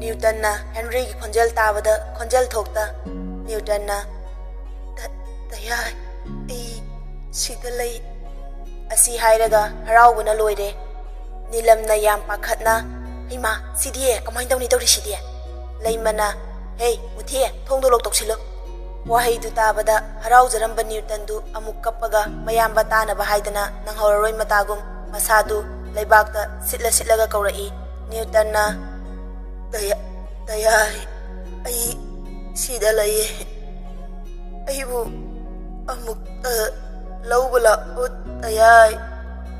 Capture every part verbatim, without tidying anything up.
ꯅ꯭ꯌꯨꯇꯟꯅ ꯍꯦꯟꯔꯤꯒꯤ ꯈꯣꯟꯖꯦꯜ ꯇꯥꯕꯗ ꯈꯣꯟꯖꯦꯜ ꯊꯣꯛꯇ ꯅ꯭ꯌꯨꯇꯟꯅ, "ꯇ-, ꯇꯌꯥꯏ, ꯑꯩ ꯁꯤꯗ ꯂꯩ" ꯑꯁꯤ ꯍꯥꯏꯔꯒ ꯍꯔꯥꯎꯕꯅ ꯂꯣꯏꯔꯦ꯫ ꯅꯤꯂꯝꯅ ꯌꯥꯝ ꯄꯥꯈꯠꯅ, "ꯍꯩꯃꯥ, ꯁꯤꯗꯤ ꯀꯃꯥꯏꯅ ꯇꯧꯅꯤ ꯇꯧꯔꯤꯁꯤꯗꯤ?" ꯂꯩꯃꯅ, "ꯍꯦ, ꯃꯨꯊꯤ, ꯊꯣꯡꯗꯣ ꯂꯣꯛ ꯇꯧꯁꯤꯜꯂꯨ"꯫ ꯋꯥꯍꯩꯗꯨ ꯇꯥꯕꯗ ꯍꯔꯥꯎꯖꯔꯝꯕ ꯅ꯭ꯌꯨꯇꯟꯗꯨ ꯑꯃꯨꯛ ꯀꯞꯄꯒ ꯃꯌꯥꯝꯕ ꯇꯥꯅꯕ ꯍꯥꯏꯗꯅ ꯅꯪꯍꯧꯔꯔꯣꯏ ꯃꯇꯥꯒꯨꯝ ꯃꯁꯥꯗꯨ ꯂꯩꯕꯥꯛꯇ ꯁꯤꯠꯂ ꯁꯤꯠꯂꯒ ꯀꯧꯔꯛꯏ꯫ ꯅ꯭ꯌꯨꯇꯟꯅ, "ꯇꯌꯥ-, ꯇꯌꯥꯏ, ꯑꯩ ꯁꯤꯗ ꯂꯩꯌꯦ꯫ ꯑꯩꯕꯨ ꯑꯃꯨꯛꯇ ꯂꯧꯕ ꯂꯥꯛꯑꯣ, ꯇꯌꯥꯏ"꯫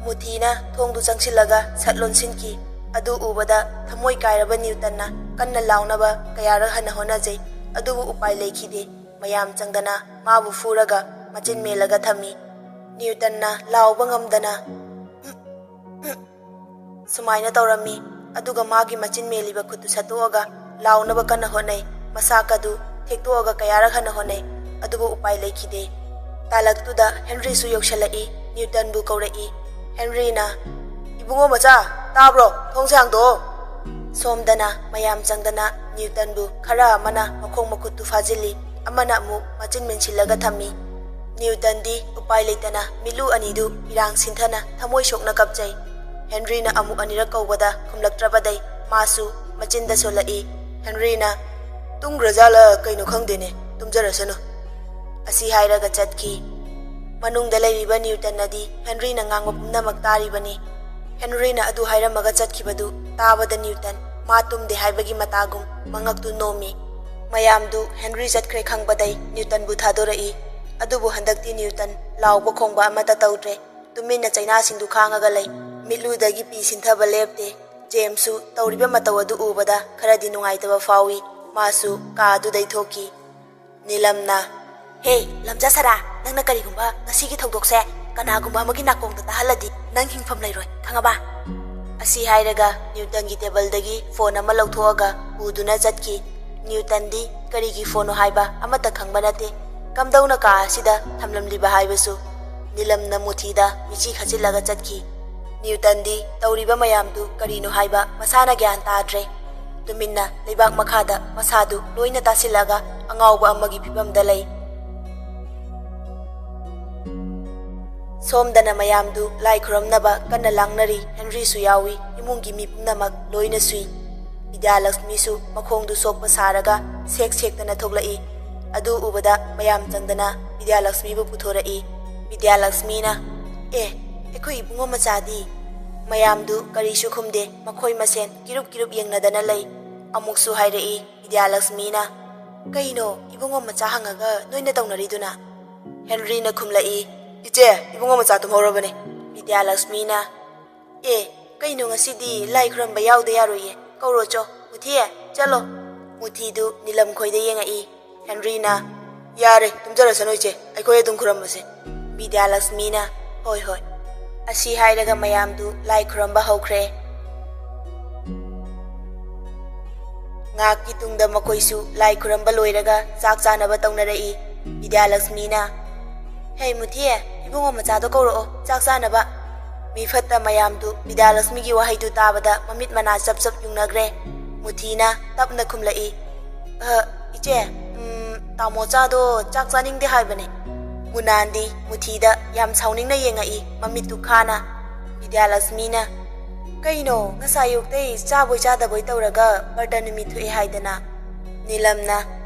ꯃꯨꯊꯤꯅ ꯊꯣꯡꯗꯨ ꯆꯪꯁꯤꯜꯂꯒ ꯁꯠ ꯂꯣꯟꯁꯤꯟꯈꯤ꯫ ꯑꯗꯨ ꯎꯕꯗ ꯊꯃꯣꯏ ꯀꯥꯏꯔꯕ ꯅ꯭ꯌꯨꯇꯟꯅ ꯀꯟꯅ ꯂꯥꯎꯅꯕ ꯀꯌꯥꯔꯛ ꯍꯟꯅ ꯍꯣꯠꯅꯖꯩ, ꯑꯗꯨꯕꯨ ꯎꯄꯥꯏ ꯂꯩꯈꯤꯗꯦ꯫ ꯃꯌꯥꯝ ꯆꯪꯗꯅ ꯃꯥꯕꯨ ꯐꯨꯔꯒ ꯃꯆꯤꯟ ꯃꯦꯜꯂꯒ ꯊꯝꯃꯤ꯫ ꯅ꯭ꯌꯨꯇꯟꯅ ꯂꯥꯎꯕ ꯉꯝꯗꯅ ꯁꯨꯃꯥꯏꯅ ꯇꯧꯔꯝꯃꯤ꯫ ꯑꯗꯨꯒ ꯃꯥꯒꯤ ꯃꯆꯤꯟ ꯃꯦꯜꯂꯤꯕ ꯈꯨꯠꯇꯨ ꯁꯠꯇꯣꯛꯑꯒ ꯂꯥꯎꯅꯕ ꯀꯟꯅ ꯍꯣꯠꯅꯩ꯫ ꯃꯁꯥꯛ ꯑꯗꯨ ꯊꯦꯛꯇꯣꯛꯑꯒ ꯀꯌꯥꯔꯛ ꯍꯟꯅ ꯍꯣꯠꯅꯩ, ꯑꯗꯨꯕꯨ ꯎꯄꯥꯏ ꯂꯩꯈꯤꯗꯦ꯫ ꯇꯥꯂꯛꯇꯨꯗ ꯍꯦꯟꯔꯤꯁꯨ ꯌꯧꯁꯤꯜꯂꯛꯏ, ꯅ꯭ꯌꯨꯇꯟꯕꯨ ꯀꯧꯔꯛꯏ꯫ ꯍꯦꯟꯔꯤꯅ, "ꯏꯕꯨꯡꯉꯣ ꯃꯆꯥ, ꯇꯥꯕ꯭ꯔꯣ? ꯊꯣꯡꯁꯦ ꯍꯥꯡꯗꯣꯛꯑꯣ!" ꯁꯣꯝꯗꯅ ꯃꯌꯥꯝ ꯆꯪꯗꯅ ꯅ꯭ꯌꯨꯇꯟꯕꯨ ꯈꯔ ꯑꯃꯅ ꯃꯈꯣꯡ ꯃꯈꯨꯠꯇꯨ ꯐꯥꯖꯤꯜꯂꯤ, ꯑꯃꯅ ꯑꯃꯨꯛ ꯃꯆꯤꯟ ꯃꯦꯟꯁꯤꯜꯂꯒ ꯊꯝꯃꯤ꯫ ꯅ꯭ꯌꯨꯇꯟꯗꯤ ꯎꯄꯥꯏ ꯂꯩꯇꯅ ꯃꯤꯠꯂꯨ ꯑꯅꯤꯗꯨ ꯏꯔꯥꯡ ꯁꯤꯟꯊꯅ ꯊꯃꯣꯏ ꯁꯣꯛꯅ ꯀꯞꯆꯩ꯫ ꯍꯦꯟꯔꯤꯅ ꯑꯃꯨꯛ ꯑꯅꯤꯔꯛ ꯀꯧꯕꯗ ꯈꯨꯝꯂꯛꯇ꯭ꯔꯕꯗꯩ ꯃꯥꯁꯨ ꯃꯆꯤꯟꯗ ꯁꯣꯜꯂꯛꯏ꯫ ꯍꯦꯟꯔꯤꯅ, "ꯇꯨꯝꯈ꯭ꯔꯖꯥꯠꯂ ꯀꯩꯅꯣ ꯈꯪꯗꯦꯅꯦ, ꯇꯨꯝꯖꯔꯁꯅꯨ" ꯑꯁꯤ ꯍꯥꯏꯔꯒ ꯆꯠꯈꯤ꯫ ꯃꯅꯨꯡꯗ ꯂꯩꯔꯤꯕ ꯅ꯭ꯌꯨꯇꯟꯅꯗꯤ ꯍꯦꯟꯔꯤꯅ ꯉꯥꯡꯕ ꯄꯨꯝꯅꯃꯛ ꯇꯥꯔꯤꯕꯅꯤ꯫ ꯍꯦꯟꯔꯤꯅ ꯑꯗꯨ ꯍꯥꯏꯔꯝꯃꯒ ꯆꯠꯈꯤꯕꯗꯨ ꯇꯥꯕꯗ ꯅ꯭ꯌꯨꯇꯟ ꯃꯥ ꯇꯨꯝꯗꯦ ꯍꯥꯏꯕꯒꯤ ꯃꯇꯥꯒꯨꯝ ꯃꯉꯛꯇꯨ ꯅꯣꯝꯃꯤ꯫ ꯃꯌꯥꯝꯗꯨ ꯍꯦꯟꯔꯤ ꯆꯠꯈ꯭ꯔꯦ ꯈꯪꯕꯗꯩ ꯅ꯭ꯌꯨꯇꯟꯕꯨ ꯊꯥꯗꯣꯔꯛꯏ꯫ ꯑꯗꯨꯕꯨ ꯍꯟꯗꯛꯇꯤ ꯅ꯭ꯌꯨꯇꯟ ꯂꯥꯎꯕ ꯈꯣꯡꯕ ꯑꯃꯠꯇ ꯇꯧꯗ꯭ꯔꯦ꯫ ꯇꯨꯃꯤꯟꯅ ꯆꯩꯅꯥꯁꯤꯡꯗꯨ ꯈꯥꯡꯉꯒ ꯂꯩ꯫ ꯃꯤꯠꯂꯨꯗꯒꯤ ꯄꯤ ꯁꯤꯟꯊꯕ ꯂꯦꯞꯇꯦ꯫ ꯖꯦꯝꯁꯁꯨ ꯇꯧꯔꯤꯕ ꯃꯇꯧ ꯑꯗꯨ ꯎꯕꯗ ꯈꯔꯗꯤ ꯅꯨꯡꯉꯥꯏꯇꯕ ꯐꯥꯎꯏ꯫ ꯃꯥꯁꯨ ꯀꯥ ꯑꯗꯨꯗꯩ ꯊꯣꯛꯈꯤ꯫ ꯅꯤꯂꯝꯅ, "ꯍꯦ, ꯂꯝꯖꯥ ꯁꯔꯥ, ꯅꯪꯅ ꯀꯔꯤꯒꯨꯝꯕ ꯉꯁꯤꯒꯤ ꯊꯧꯗꯣꯛꯁꯦ ꯀꯅꯥꯒꯨꯝꯕ ꯑꯃꯒꯤ ꯅꯥꯀꯣꯡꯗ ꯇꯥꯍꯜꯂꯗꯤ ꯅꯪ ꯍꯤꯡꯐꯝ ꯂꯩꯔꯣꯏ, ꯈꯪꯉꯕ?" ꯑꯁꯤ ꯍꯥꯏꯔꯒ ꯅ꯭ꯌꯨꯇꯟꯒꯤ ꯇꯦꯕꯜꯗꯒꯤ ꯐꯣꯟ ꯑꯃ ꯂꯧꯊꯣꯛꯑꯒ ꯄꯨꯗꯨꯅ ꯆꯠꯈꯤ꯫ ꯅ꯭ꯌꯨꯇꯟꯗꯤ ꯀꯔꯤꯒꯤ ꯐꯣꯟꯅꯣ ꯍꯥꯏꯕ ꯑꯃꯠꯇ ꯈꯪꯕ ꯅꯠꯇꯦ꯫ ꯀꯝꯗꯧꯅ ꯀꯥ ꯑꯁꯤꯗ ꯊꯝꯂꯝꯂꯤꯕ ꯍꯥꯏꯕꯁꯨ꯫ ꯅꯤꯂꯝꯅ ꯃꯨꯊꯤꯗ ꯃꯤꯠꯆꯤ ꯈꯠꯆꯤꯜꯂꯒ ꯆꯠꯈꯤ꯫ ꯅ꯭ꯌꯨꯇꯟꯗꯤ ꯇꯧꯔꯤꯕ ꯃꯌꯥꯝꯗꯨ ꯀꯔꯤꯅꯣ ꯍꯥꯏꯕ ꯃꯁꯥꯅ ꯒ꯭ꯌꯥꯟ ꯇꯥꯗ꯭ꯔꯦ꯫ ꯇꯨꯃꯤꯟꯅ ꯂꯩꯕꯥꯛ ꯃꯈꯥꯗ ꯃꯁꯥꯗꯨ ꯂꯣꯏꯅ ꯇꯥꯁꯤꯜꯂꯒ ꯑꯉꯥꯎꯕ ꯑꯃꯒꯤ ꯐꯤꯕꯝꯗ ꯂꯩ꯫ ꯁꯣꯝꯗꯅ ꯃꯌꯥꯝꯗꯨ ꯂꯥꯏ ꯈꯨꯔꯝꯅꯕ ꯀꯟꯅ ꯂꯥꯡꯅꯔꯤ꯫ ꯍꯦꯟꯔꯤꯁꯨ ꯌꯥꯎꯏ꯫ ꯏꯃꯨꯡꯒꯤ ꯃꯤ ꯄꯨꯝꯅꯃꯛ ꯂꯣꯏꯅ ꯁꯨꯏ꯫ ꯕꯤꯗ꯭ꯌꯥꯂꯛꯁꯃꯤꯁꯨ ꯃꯈꯣꯡꯗꯨ ꯁꯣꯛꯄ ꯁꯥꯔꯒ ꯁꯦꯛ ꯁꯦꯛꯇꯅ ꯊꯣꯛꯂꯛꯏ꯫ ꯑꯗꯨ ꯎꯕꯗ ꯃꯌꯥꯝ ꯆꯪꯗꯅ ꯕꯤꯗ꯭ꯌꯥꯂꯛꯁꯃꯤꯕꯨ ꯄꯨꯊꯣꯔꯛꯏ꯫ ꯕꯤꯗ꯭ꯌꯥꯂꯛꯁꯃꯤꯅ, "ꯑꯦ, ꯑꯩꯈꯣꯏ ꯏꯕꯨꯡꯉꯣ ꯃꯆꯥꯗꯤ?" ꯃꯌꯥꯝꯗꯨ ꯀꯔꯤꯁꯨ ꯈꯨꯝꯗꯦ꯫ ꯃꯈꯣꯏ ꯃꯁꯦꯟ ꯀꯤꯔꯨꯞ ꯀꯤꯔꯨꯞ ꯌꯦꯡꯅꯗꯅ ꯂꯩ꯫ ꯑꯃꯨꯛꯁꯨ ꯍꯥꯏꯔꯛꯏ ꯕꯤꯗ꯭ꯌꯥꯂꯛꯁꯃꯤꯅ, "ꯀꯩꯅꯣ, ꯏꯕꯨꯡꯉꯣ ꯃꯆꯥ ꯍꯪꯉꯒ ꯅꯣꯏꯅ ꯇꯧꯅꯔꯤꯗꯨꯅ?" ꯍꯦꯟꯔꯤꯅ ꯈꯨꯝꯂꯛꯏ, "ꯏꯆꯦ, ꯏꯕꯨꯡꯉꯣ ꯃꯆꯥ ꯇꯨꯝꯍꯧꯔꯕꯅꯦ꯫" ꯕꯤꯗ꯭ꯌꯥꯂꯛꯁꯃꯤꯅ, "ꯑꯦ, ꯀꯩꯅꯣ, ꯉꯁꯤꯗꯤ ꯂꯥꯏ ꯈꯨꯔꯝꯕ ꯌꯥꯎꯗ ꯌꯥꯔꯣꯏꯌꯦ꯫ ꯀꯧꯔꯣ ꯆꯣ, ꯃꯨꯊꯤ, ꯆꯠꯂꯣ꯫" ꯃꯨꯊꯤꯗꯨ ꯅꯤꯂꯝ ꯈꯣꯏꯗ ꯌꯦꯡꯉꯛꯏ꯫ ꯍꯦꯟꯔꯤꯅ, "ꯌꯥꯔꯦ, ꯇꯨꯝꯖꯔꯁꯅꯨ ꯏꯆꯦ, ꯑꯩꯈꯣꯏ ꯑꯗꯨꯝ ꯈꯨꯔꯝꯃꯁꯦ꯫" ꯕꯤꯗ꯭ꯌꯥꯂꯛꯁꯃꯤꯅ, "ꯍꯣꯏ, ꯍꯣꯏ꯫" ꯑꯁꯤ ꯍꯥꯏꯔꯒ ꯃꯌꯥꯝꯗꯨ ꯂꯥꯏ ꯈꯨꯔꯝꯕ ꯍꯧꯈ꯭ꯔꯦ꯫ ꯉꯥꯏꯍꯥꯛꯀꯤ ꯇꯨꯡꯗ ꯃꯈꯣꯏꯁꯨ ꯂꯥꯏ ꯈꯨꯔꯝꯕ ꯂꯣꯏꯔꯒ ꯆꯥꯛ ꯆꯥꯅꯕ ꯇꯧꯅꯔꯛꯏ꯫ ꯕꯤꯗ꯭ꯌꯥꯂꯛꯁꯃꯤꯅ, "ꯍꯦ ꯃꯨꯊꯤ, ꯏꯕꯨꯡꯉꯣ ꯃꯆꯥꯗꯣ ꯀꯧꯔꯛꯑꯣ, ꯆꯥꯛ ꯆꯥꯅꯕ꯫" ꯃꯤꯐꯠꯇ ꯃꯌꯥꯝꯗꯨ ꯕꯤꯗ꯭ꯌꯥꯂꯛꯁꯃꯤꯒꯤ ꯋꯥꯍꯩꯗꯨ ꯇꯥꯕꯗ ꯃꯃꯤꯠ ꯃꯅꯥ ꯆꯞ ꯆꯞ ꯌꯨꯡꯅꯈ꯭ꯔꯦ꯫ ꯃꯨꯊꯤꯅ ꯇꯞꯅ ꯈꯨꯝꯂꯛꯏ, "ꯑ, ꯏꯆꯦ, ꯎꯝ, ꯇꯥꯃꯣ ꯆꯥꯗꯣ ꯆꯥꯛ ꯆꯥꯅꯤꯡꯗꯦ ꯍꯥꯏꯕꯅꯦ꯫" ꯃꯨꯅꯥꯟꯗꯤ ꯃꯨꯊꯤꯗ ꯌꯥꯝ ꯁꯥꯎꯅꯤꯡꯅ ꯌꯦꯡꯉꯛꯏ, ꯃꯃꯤꯠꯇꯨ ꯈꯥꯅ꯫ ꯕꯤꯗ꯭ꯌꯥꯂꯛꯁꯃꯤꯅ, "ꯀꯩꯅꯣ, ꯉꯁꯥꯏ ꯑꯌꯨꯛꯇꯩ ꯆꯥꯕꯣꯏ ꯆꯥꯗꯕꯣꯏ ꯇꯧꯔꯒ ꯕ꯭ꯔꯇ ꯅꯨꯃꯤꯠ ꯊꯣꯛꯑꯦ ꯍꯥꯏꯗꯅ?" ꯅꯤꯂꯝꯅ,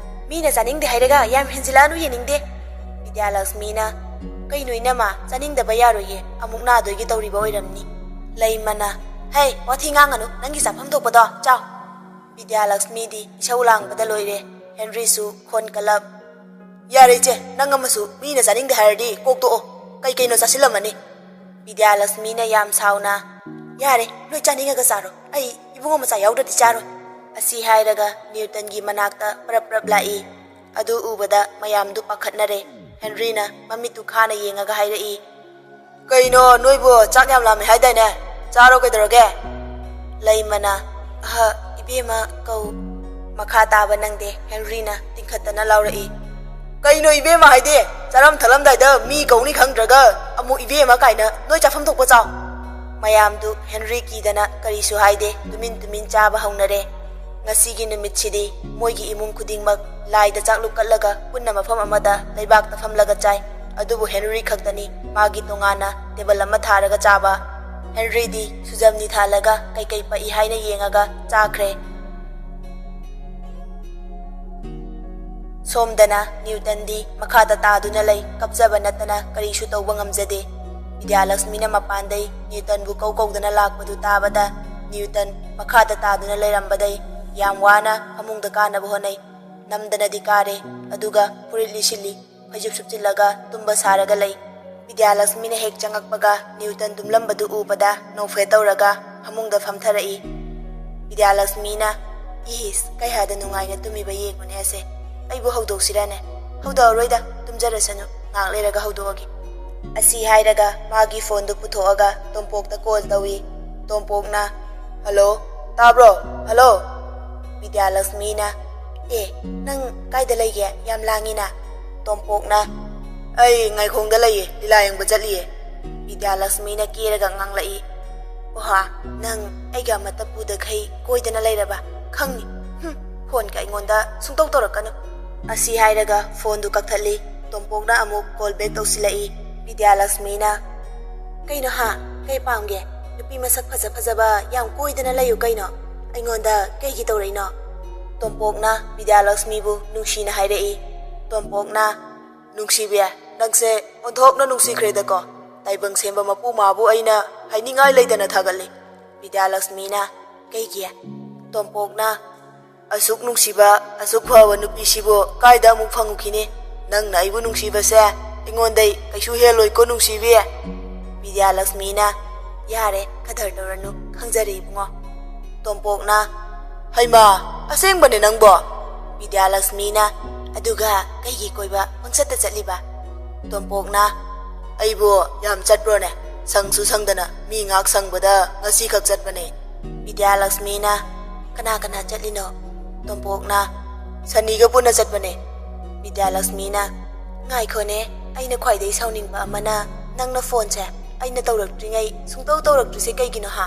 "ꯃꯤꯅ ꯆꯥꯅꯤꯡꯗꯦ ꯍꯥꯏꯔꯒ ꯌꯥꯝ ꯍꯦꯟꯖꯤꯜꯂꯛꯑꯅꯨ, ꯌꯦꯡꯅꯤꯡꯗꯦ꯫" ꯕꯤꯗ꯭ꯌꯥꯂꯛꯁꯃꯤꯅ, "ꯀꯩꯅꯣ ꯏꯅꯝꯃ, ꯆꯥꯅꯤꯡꯗꯕ ꯌꯥꯔꯣꯏꯌꯦ, ꯑꯃꯨꯛ ꯅꯥꯗꯣꯏꯒꯤ ꯇꯧꯔꯤꯕ ꯑꯣꯏꯔꯝꯅꯤ꯫" ꯂꯩꯃꯅ, "ꯍꯩ, ꯋꯥꯊꯤ ꯉꯥꯡꯒꯅꯨ, ꯅꯪꯒꯤ ꯆꯥꯐꯝ ꯊꯣꯛꯄꯗꯣ ꯆꯥꯎ꯫" ꯕꯤꯗ꯭ꯌꯥꯂꯛꯁꯃꯤꯗꯤ ꯏꯁꯧ ꯂꯥꯡꯕꯗ ꯂꯣꯏꯔꯦ꯫ ꯍꯦꯟꯔꯤꯁꯨ ꯈꯣꯟ ꯀꯜꯂꯞ, "ꯌꯥꯔꯦ ꯏꯆꯦ, ꯅꯪ ꯑꯃꯁꯨ ꯃꯤꯅ ꯆꯥꯅꯤꯡꯗꯦ ꯍꯥꯏꯔꯗꯤ ꯀꯣꯛ ꯇꯣꯛꯑꯣ꯫ ꯀꯩ ꯀꯩꯅꯣ ꯆꯥꯁꯤꯜꯂꯝꯃꯅꯤ꯫" ꯕꯤꯗ꯭ꯌꯥꯂꯛꯁꯃꯤꯅ ꯌꯥꯝ ꯁꯥꯎꯅ, "ꯌꯥꯔꯦ, ꯅꯣꯏ ꯆꯥꯅꯤꯡꯉꯒ ꯆꯥꯔꯣ, ꯑꯩ ꯏꯕꯨꯡꯉꯣ ꯃꯆꯥ ꯌꯥꯎꯗ꯭ꯔꯗꯤ ꯆꯥꯔꯣꯏ꯫" ꯑꯁꯤ ꯍꯥꯏꯔꯒ ꯅ꯭ꯌꯨꯇꯟꯒꯤ ꯃꯅꯥꯛꯇ ꯄ꯭ꯔꯞ ꯄ꯭ꯔꯞ ꯂꯥꯛꯏ꯫ ꯑꯗꯨ ꯎꯕꯗ ꯃꯌꯥꯝꯗꯨ ꯄꯥꯈꯠꯅꯔꯦ꯫ ꯍꯦꯟꯔꯤꯅ ꯃꯃꯤꯠꯇꯨ ꯈꯥꯅ ꯌꯦꯡꯉꯒ ꯍꯥꯏꯔꯛꯏ, "ꯀꯩꯅꯣ, ꯅꯣꯏꯕꯨ ꯆꯥꯛ ꯌꯥꯝ ꯂꯥꯝꯃꯦ ꯍꯥꯏꯗꯥꯏꯅꯦ? ꯆꯥꯔꯣ, ꯀꯩꯗꯧꯔꯒꯦ?" ꯂꯩꯃꯅ, "ꯑꯍ, ꯏꯕꯦꯝꯃ ꯀꯧ꯫" ꯃꯈꯥ ꯇꯥꯕ ꯅꯪꯗꯦ꯫ ꯍꯦꯟꯔꯤꯅ ꯇꯤꯡꯈꯠꯇꯅ ꯂꯥꯎꯔꯛꯏ, "ꯀꯩꯅꯣ ꯏꯕꯦꯝꯃ ꯍꯥꯏꯗꯤ? ꯆꯥꯔꯝ ꯊꯛꯂꯝꯗꯥꯏꯗ ꯃꯤ ꯀꯧꯅꯤ ꯈꯪꯗ꯭ꯔꯒ ꯑꯃꯨꯛ ꯏꯕꯦꯝꯃ ꯀꯥꯏꯅ꯫ ꯅꯣꯏ ꯆꯥꯐꯝ ꯊꯣꯛꯄ ꯆꯥꯎ꯫" ꯃꯌꯥꯝꯗꯨ ꯍꯦꯟꯔꯤ ꯀꯤꯗꯅ ꯀꯔꯤꯁꯨ ꯍꯥꯏꯗꯦ, ꯇꯨꯃꯤꯟ ꯇꯨꯃꯤꯟ ꯆꯥꯕ ꯍꯧꯅꯔꯦ꯫ ꯉꯁꯤꯒꯤ ꯅꯨꯃꯤꯠꯁꯤꯗꯤ ꯃꯣꯏꯒꯤ ꯏꯃꯨꯡ ꯈꯨꯗꯤꯡꯃꯛ ꯂꯥꯏꯗ ꯆꯥꯛꯂꯨꯛ ꯀꯠꯂꯒ ꯄꯨꯟꯅ ꯃꯐꯝ ꯑꯃꯗ ꯂꯩꯕꯥꯛꯇ ꯐꯝꯂꯒ ꯆꯥꯏ꯫ ꯑꯗꯨꯕꯨ ꯍꯦꯅꯔꯤ ꯈꯛꯇꯅꯤ ꯃꯥꯒꯤ ꯇꯣꯉꯥꯟꯅ ꯇꯦꯕꯜ ꯑꯃ ꯊꯥꯔꯒ ꯆꯥꯕ꯫ ꯍꯦꯅꯔꯤꯗꯤ ꯁꯨꯖꯝꯅꯤ ꯊꯥꯜꯂꯒ ꯀꯩꯀꯩ ꯄꯛꯏ ꯍꯥꯏꯅ ꯌꯦꯡꯉꯒ ꯆꯥꯈ꯭ꯔꯦ꯫ ꯁꯣꯝꯗꯅ ꯅ꯭ꯌꯨꯇꯟꯗꯤ ꯃꯈꯥꯗ ꯇꯥꯗꯨꯅ ꯂꯩ, ꯀꯞꯆꯕ ꯅꯠꯇꯅ ꯀꯔꯤꯁꯨ ꯇꯧꯕ ꯉꯝꯖꯗꯦ꯫ ꯕꯤꯗ꯭ꯌꯥꯂꯛꯁꯃꯤꯅ ꯃꯄꯥꯟꯗꯩ ꯅ꯭ꯌꯨꯇꯟꯕꯨ ꯀꯧ ꯀꯧꯗꯨꯅ ꯂꯥꯛꯄꯗꯨ ꯇꯥꯕꯗ ꯅ꯭ꯌꯨꯇꯟ ꯃꯈꯥꯗ ꯇꯥꯗꯨꯅ ꯂꯩꯔꯝꯕꯗꯩ ꯌꯥꯝ ꯋꯥꯅ ꯐꯃꯨꯡꯗ ꯀꯥꯅꯕ ꯍꯣꯠꯅꯩ꯫ ꯅꯝꯗꯅꯗꯤ ꯀꯥꯔꯦ, ꯑꯗꯨꯒ ꯐꯨꯔꯤꯠ ꯂꯤꯁꯤꯜꯂꯤ, ꯐꯩꯖꯨꯞ ꯁꯨꯞꯆꯤꯜꯂꯒ ꯇꯨꯝꯕ ꯁꯥꯔꯒ ꯂꯩ꯫ ꯕꯤꯗ꯭ꯌꯥꯂꯛꯁꯃꯤꯅ ꯍꯦꯛ ꯆꯪꯉꯛꯄꯒ ꯅ꯭ꯌꯨꯇꯟ ꯇꯨꯝꯂꯝꯕꯗꯨ ꯎꯕꯗ ꯅꯣꯛꯐꯦꯠ ꯇꯧꯔꯒ ꯐꯃꯨꯡꯗ ꯐꯝꯊꯔꯛꯏ꯫ ꯕꯤꯗ꯭ꯌꯥꯂꯛꯁꯃꯤꯅ, "ꯏꯁ, ꯀꯩꯍꯥꯗ ꯅꯨꯡꯉꯥꯏꯅ ꯇꯨꯝꯃꯤꯕ ꯌꯦꯡꯉꯨꯅꯦ ꯑꯁꯦ꯫ ꯑꯩꯕꯨ ꯍꯧꯗꯣꯛꯁꯤꯔꯅꯦ? ꯍꯧꯗꯣꯛꯑꯔꯣꯏꯗ, ꯇꯨꯝꯖꯔꯁꯅꯨ, ꯉꯥꯏꯍꯥꯛ ꯂꯩꯔꯒ ꯍꯧꯗꯣꯛꯑꯒꯦ"꯫ ꯑꯁꯤ ꯍꯥꯏꯔꯒ ꯃꯥꯒꯤ ꯐꯣꯟꯗꯨ ꯄꯨꯊꯣꯛꯑꯒ ꯇꯣꯝꯄꯣꯛꯇ ꯀꯣꯜ ꯇꯧꯏ꯫ ꯇꯣꯝꯄꯣꯛꯅ, "ꯍꯜꯂꯣ, ꯇꯥꯕ꯭ꯔꯣ? ꯍꯜꯂꯣ?" ꯕꯤꯗ꯭ꯌꯥꯂꯛꯁꯃꯤꯅ, "ꯑꯦ, ꯅꯪ ꯀꯥꯏꯗ ꯂꯩꯒꯦ? ꯌꯥꯝ ꯂꯥꯡꯉꯤꯅ?" ꯇꯣꯝꯄꯣꯛꯅ, "ꯑꯩ ꯉꯥꯏꯈꯣꯡꯗ ꯂꯩꯌꯦ, ꯂꯤꯂꯥ ꯌꯦꯡꯕ ꯆꯠꯂꯤꯌꯦ"꯫ ꯕꯤꯗ꯭ꯌꯥꯂꯛꯁꯃꯤꯅ ꯀꯦꯔꯒ ꯉꯥꯡꯂꯛꯏ, "ꯑꯣꯍꯥ, ꯅꯪ ꯑꯩꯒ ꯑꯃꯠꯇ ꯄꯨꯗꯈꯩ ꯀꯣꯏꯗꯅ ꯂꯩꯔꯕ? ꯈꯪꯅꯤ꯫ ꯍꯨꯝ, ꯐꯣꯟꯒ ꯑꯩꯉꯣꯟꯗ ꯁꯨꯡꯇꯧ ꯇꯧꯔꯛꯀꯅꯨ"꯫ ꯑꯁꯤ ꯍꯥꯏꯔꯒ ꯐꯣꯟꯗꯨ ꯀꯛꯊꯠꯂꯤ꯫ ꯇꯣꯝꯄꯣꯛꯅ ꯑꯃꯨꯛ ꯀꯣꯜ ꯕꯦꯛ ꯇꯧꯁꯤꯜꯂꯛꯏ꯫ ꯕꯤꯗ꯭ꯌꯥꯂꯛꯁꯃꯤꯅ, "ꯀꯩꯅꯣ ꯍꯥ? ꯀꯩ ꯄꯥꯝꯒꯦ? ꯅꯨꯄꯤ ꯃꯁꯛ ꯐꯖ ꯐꯖꯕ ꯌꯥꯝ ꯀꯣꯏꯗꯅ ꯂꯩꯌꯨ ꯀꯩꯅꯣ꯫ ꯑꯩꯉꯣꯟꯗ ꯀꯩꯒꯤ ꯇꯧꯔꯛꯏꯅꯣ?" ꯇꯣꯝꯄꯣꯛꯅ ꯕꯤꯗ꯭ꯌꯥꯂꯛꯁꯃꯤꯕꯨ ꯅꯨꯡꯁꯤꯅ ꯍꯥꯏꯔꯛꯏ꯫ ꯇꯣꯝꯄꯣꯛꯅ, "ꯅꯨꯡꯁꯤꯕꯤ, ꯅꯪꯁꯦ ꯑꯣꯟꯊꯣꯛꯅ ꯅꯨꯡꯁꯤꯈ꯭ꯔꯦꯗꯀꯣ꯫ ꯇꯥꯏꯕꯪ ꯁꯦꯝꯕ ꯃꯄꯨ ꯃꯥꯕꯨ ꯑꯩꯅ ꯍꯥꯏꯅꯤꯡꯉꯥꯏ ꯂꯩꯇꯅ ꯊꯥꯒꯠꯂꯤ"꯫ ꯕꯤꯗ꯭ꯌꯥꯂꯛꯁꯃꯤꯅ, "ꯀꯩꯒꯤ?" ꯇꯣꯝꯄꯣꯛꯅ, "ꯑꯁꯨꯛ ꯅꯨꯡꯁꯤꯕ, ꯑꯁꯨꯛ ꯐꯕ ꯅꯨꯄꯤꯁꯤꯕꯨ ꯀꯥꯏꯗ ꯑꯃꯨꯛ ꯐꯪꯉꯨꯈꯤꯅꯤ? ꯅꯪꯅ ꯑꯩꯕꯨ ꯅꯨꯡꯁꯤꯕꯁꯦ ꯑꯩꯉꯣꯟꯗꯩ ꯀꯩꯁꯨ ꯍꯦꯜꯂꯣꯏꯀꯣ ꯅꯨꯡꯁꯤꯕꯤ"꯫ ꯕꯤꯗ꯭ꯌꯥꯂꯛꯁꯃꯤꯅ, "ꯌꯥꯔꯦ, ꯀꯗꯔ ꯇꯧꯔꯅꯨ, ꯈꯪꯖꯔꯦ ꯏꯕꯨꯡꯉꯣ"꯫ ꯇꯣꯝꯄꯣꯛꯅ, "ꯍꯩꯃꯥ, ꯑꯁꯦꯡꯕꯅꯦ ꯅꯪꯕꯣ?" ꯕꯤꯗ꯭ꯌꯥꯂꯛꯁꯃꯤꯅ, "ꯑꯗꯨꯒ ꯀꯩꯒꯤ ꯀꯣꯏꯕ ꯄꯪꯆꯠꯇ ꯆꯠꯂꯤꯕ?" ꯇꯣꯝꯄꯣꯛꯅ, "ꯑꯩꯕꯨ ꯌꯥꯝ ꯆꯠꯄ꯭ꯔꯣꯅꯦ? ꯁꯪꯁꯨ ꯁꯪꯗꯅ ꯃꯤ ꯉꯥꯏꯍꯥꯛ ꯁꯪꯕꯗ ꯉꯁꯤꯈꯛ ꯆꯠꯄꯅꯦ"꯫ ꯕꯤꯗ꯭ꯌꯥꯂꯛꯁꯃꯤꯅ, "ꯀꯅꯥ ꯀꯅꯥ ꯆꯠꯂꯤꯅꯣ?" ꯇꯣꯝꯄꯣꯛꯅ, "ꯁꯅꯤꯒ ꯄꯨꯟꯅ ꯆꯠꯄꯅꯦ"꯫ ꯕꯤꯗ꯭ꯌꯥꯂꯛꯁꯃꯤꯅ, "ꯉꯥꯏꯈꯣꯅꯦ, ꯑꯩꯅ ꯈ꯭ꯋꯥꯏꯗꯒꯤ ꯁꯥꯎꯅꯤꯡꯕ ꯑꯃꯅ ꯅꯪꯅ ꯐꯣꯟꯁꯦ ꯑꯩꯅ ꯇꯧꯔꯛꯇ꯭ꯔꯤꯉꯩ ꯁꯨꯡꯇꯧ ꯇꯧꯔꯛꯇ꯭ꯔꯤꯁꯦ ꯀꯩꯒꯤꯅꯣ ꯍꯥ?"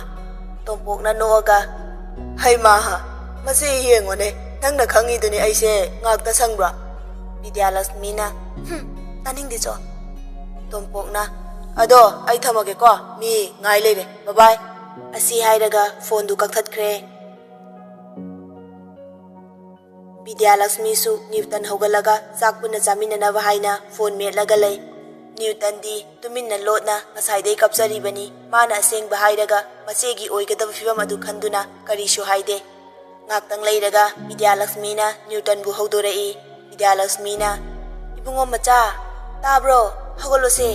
ꯇꯣꯝꯄꯣꯛꯅ ꯅꯣꯛꯑꯒ, "ꯍꯩꯃꯥ ꯍꯥ, "ꯃꯁꯤ ꯌꯦꯡꯉꯣꯅꯦ, ꯅꯪꯅ ꯈꯪꯉꯤꯗꯨꯅꯤ ꯑꯩꯁꯦ ꯉꯥꯛꯇ ꯁꯪꯕ꯭ꯔꯥ?" ꯕꯤꯗ꯭ꯌꯥꯂꯛꯁꯃꯤꯅ, "ꯍꯨꯝ, ꯇꯥꯅꯤꯡꯗꯦ ꯆꯣ꯫" ꯇꯣꯝꯄꯣꯛꯅ, "ꯑꯗꯣ ꯑꯩ ꯊꯝꯃꯒꯦꯀꯣ, ꯃꯤ ꯉꯥꯏ ꯂꯩꯔꯦ, ꯕꯕꯥꯏ꯫" ꯑꯁꯤ ꯍꯥꯏꯔꯒ ꯐꯣꯟꯗꯨ ꯀꯛꯊꯠꯈ꯭ꯔꯦ꯫ ꯕꯤꯗ꯭ꯌꯥꯂꯛꯁꯃꯤꯁꯨ ꯅ꯭ꯌꯨꯇꯟ ꯍꯧꯒꯠꯂꯒ ꯆꯥꯛ ꯄꯨꯟꯅ ꯆꯥꯃꯤꯟꯅꯅꯕ ꯍꯥꯏꯅ ꯐꯣꯟ ꯃꯦꯠꯂꯒ ꯂꯩ꯫ ꯅ꯭ꯌꯨꯇꯟꯗꯤ ꯇꯨꯃꯤꯟꯅ ꯂꯣꯠꯅ ꯉꯁꯥꯏꯗꯩ ꯀꯞꯆꯔꯤꯕꯅꯤ꯫ ꯃꯥꯅ ꯑꯁꯦꯡꯕ ꯍꯥꯏꯔꯒ ꯃꯆꯦꯒꯤ ꯑꯣꯏꯒꯗꯕ ꯐꯤꯕꯝ ꯑꯗꯨ ꯈꯟꯗꯨꯅ ꯀꯔꯤꯁꯨ ꯍꯥꯏꯗꯦ꯫ ꯉꯥꯛꯇꯪ ꯂꯩꯔꯒ ꯕꯤꯗ꯭ꯌꯥꯂꯛꯁꯃꯤꯅ ꯅ꯭ꯌꯨꯇꯟꯕꯨ ꯍꯧꯗꯣꯔꯛꯏ꯫ ꯕꯤꯗ꯭ꯌꯥꯂꯛꯁꯃꯤꯅ, "ꯏꯕꯨꯡꯉꯣ ꯃꯆꯥ, ꯇꯥꯕ꯭ꯔꯣ? ꯍꯧꯒꯠꯂꯣꯁꯦ꯫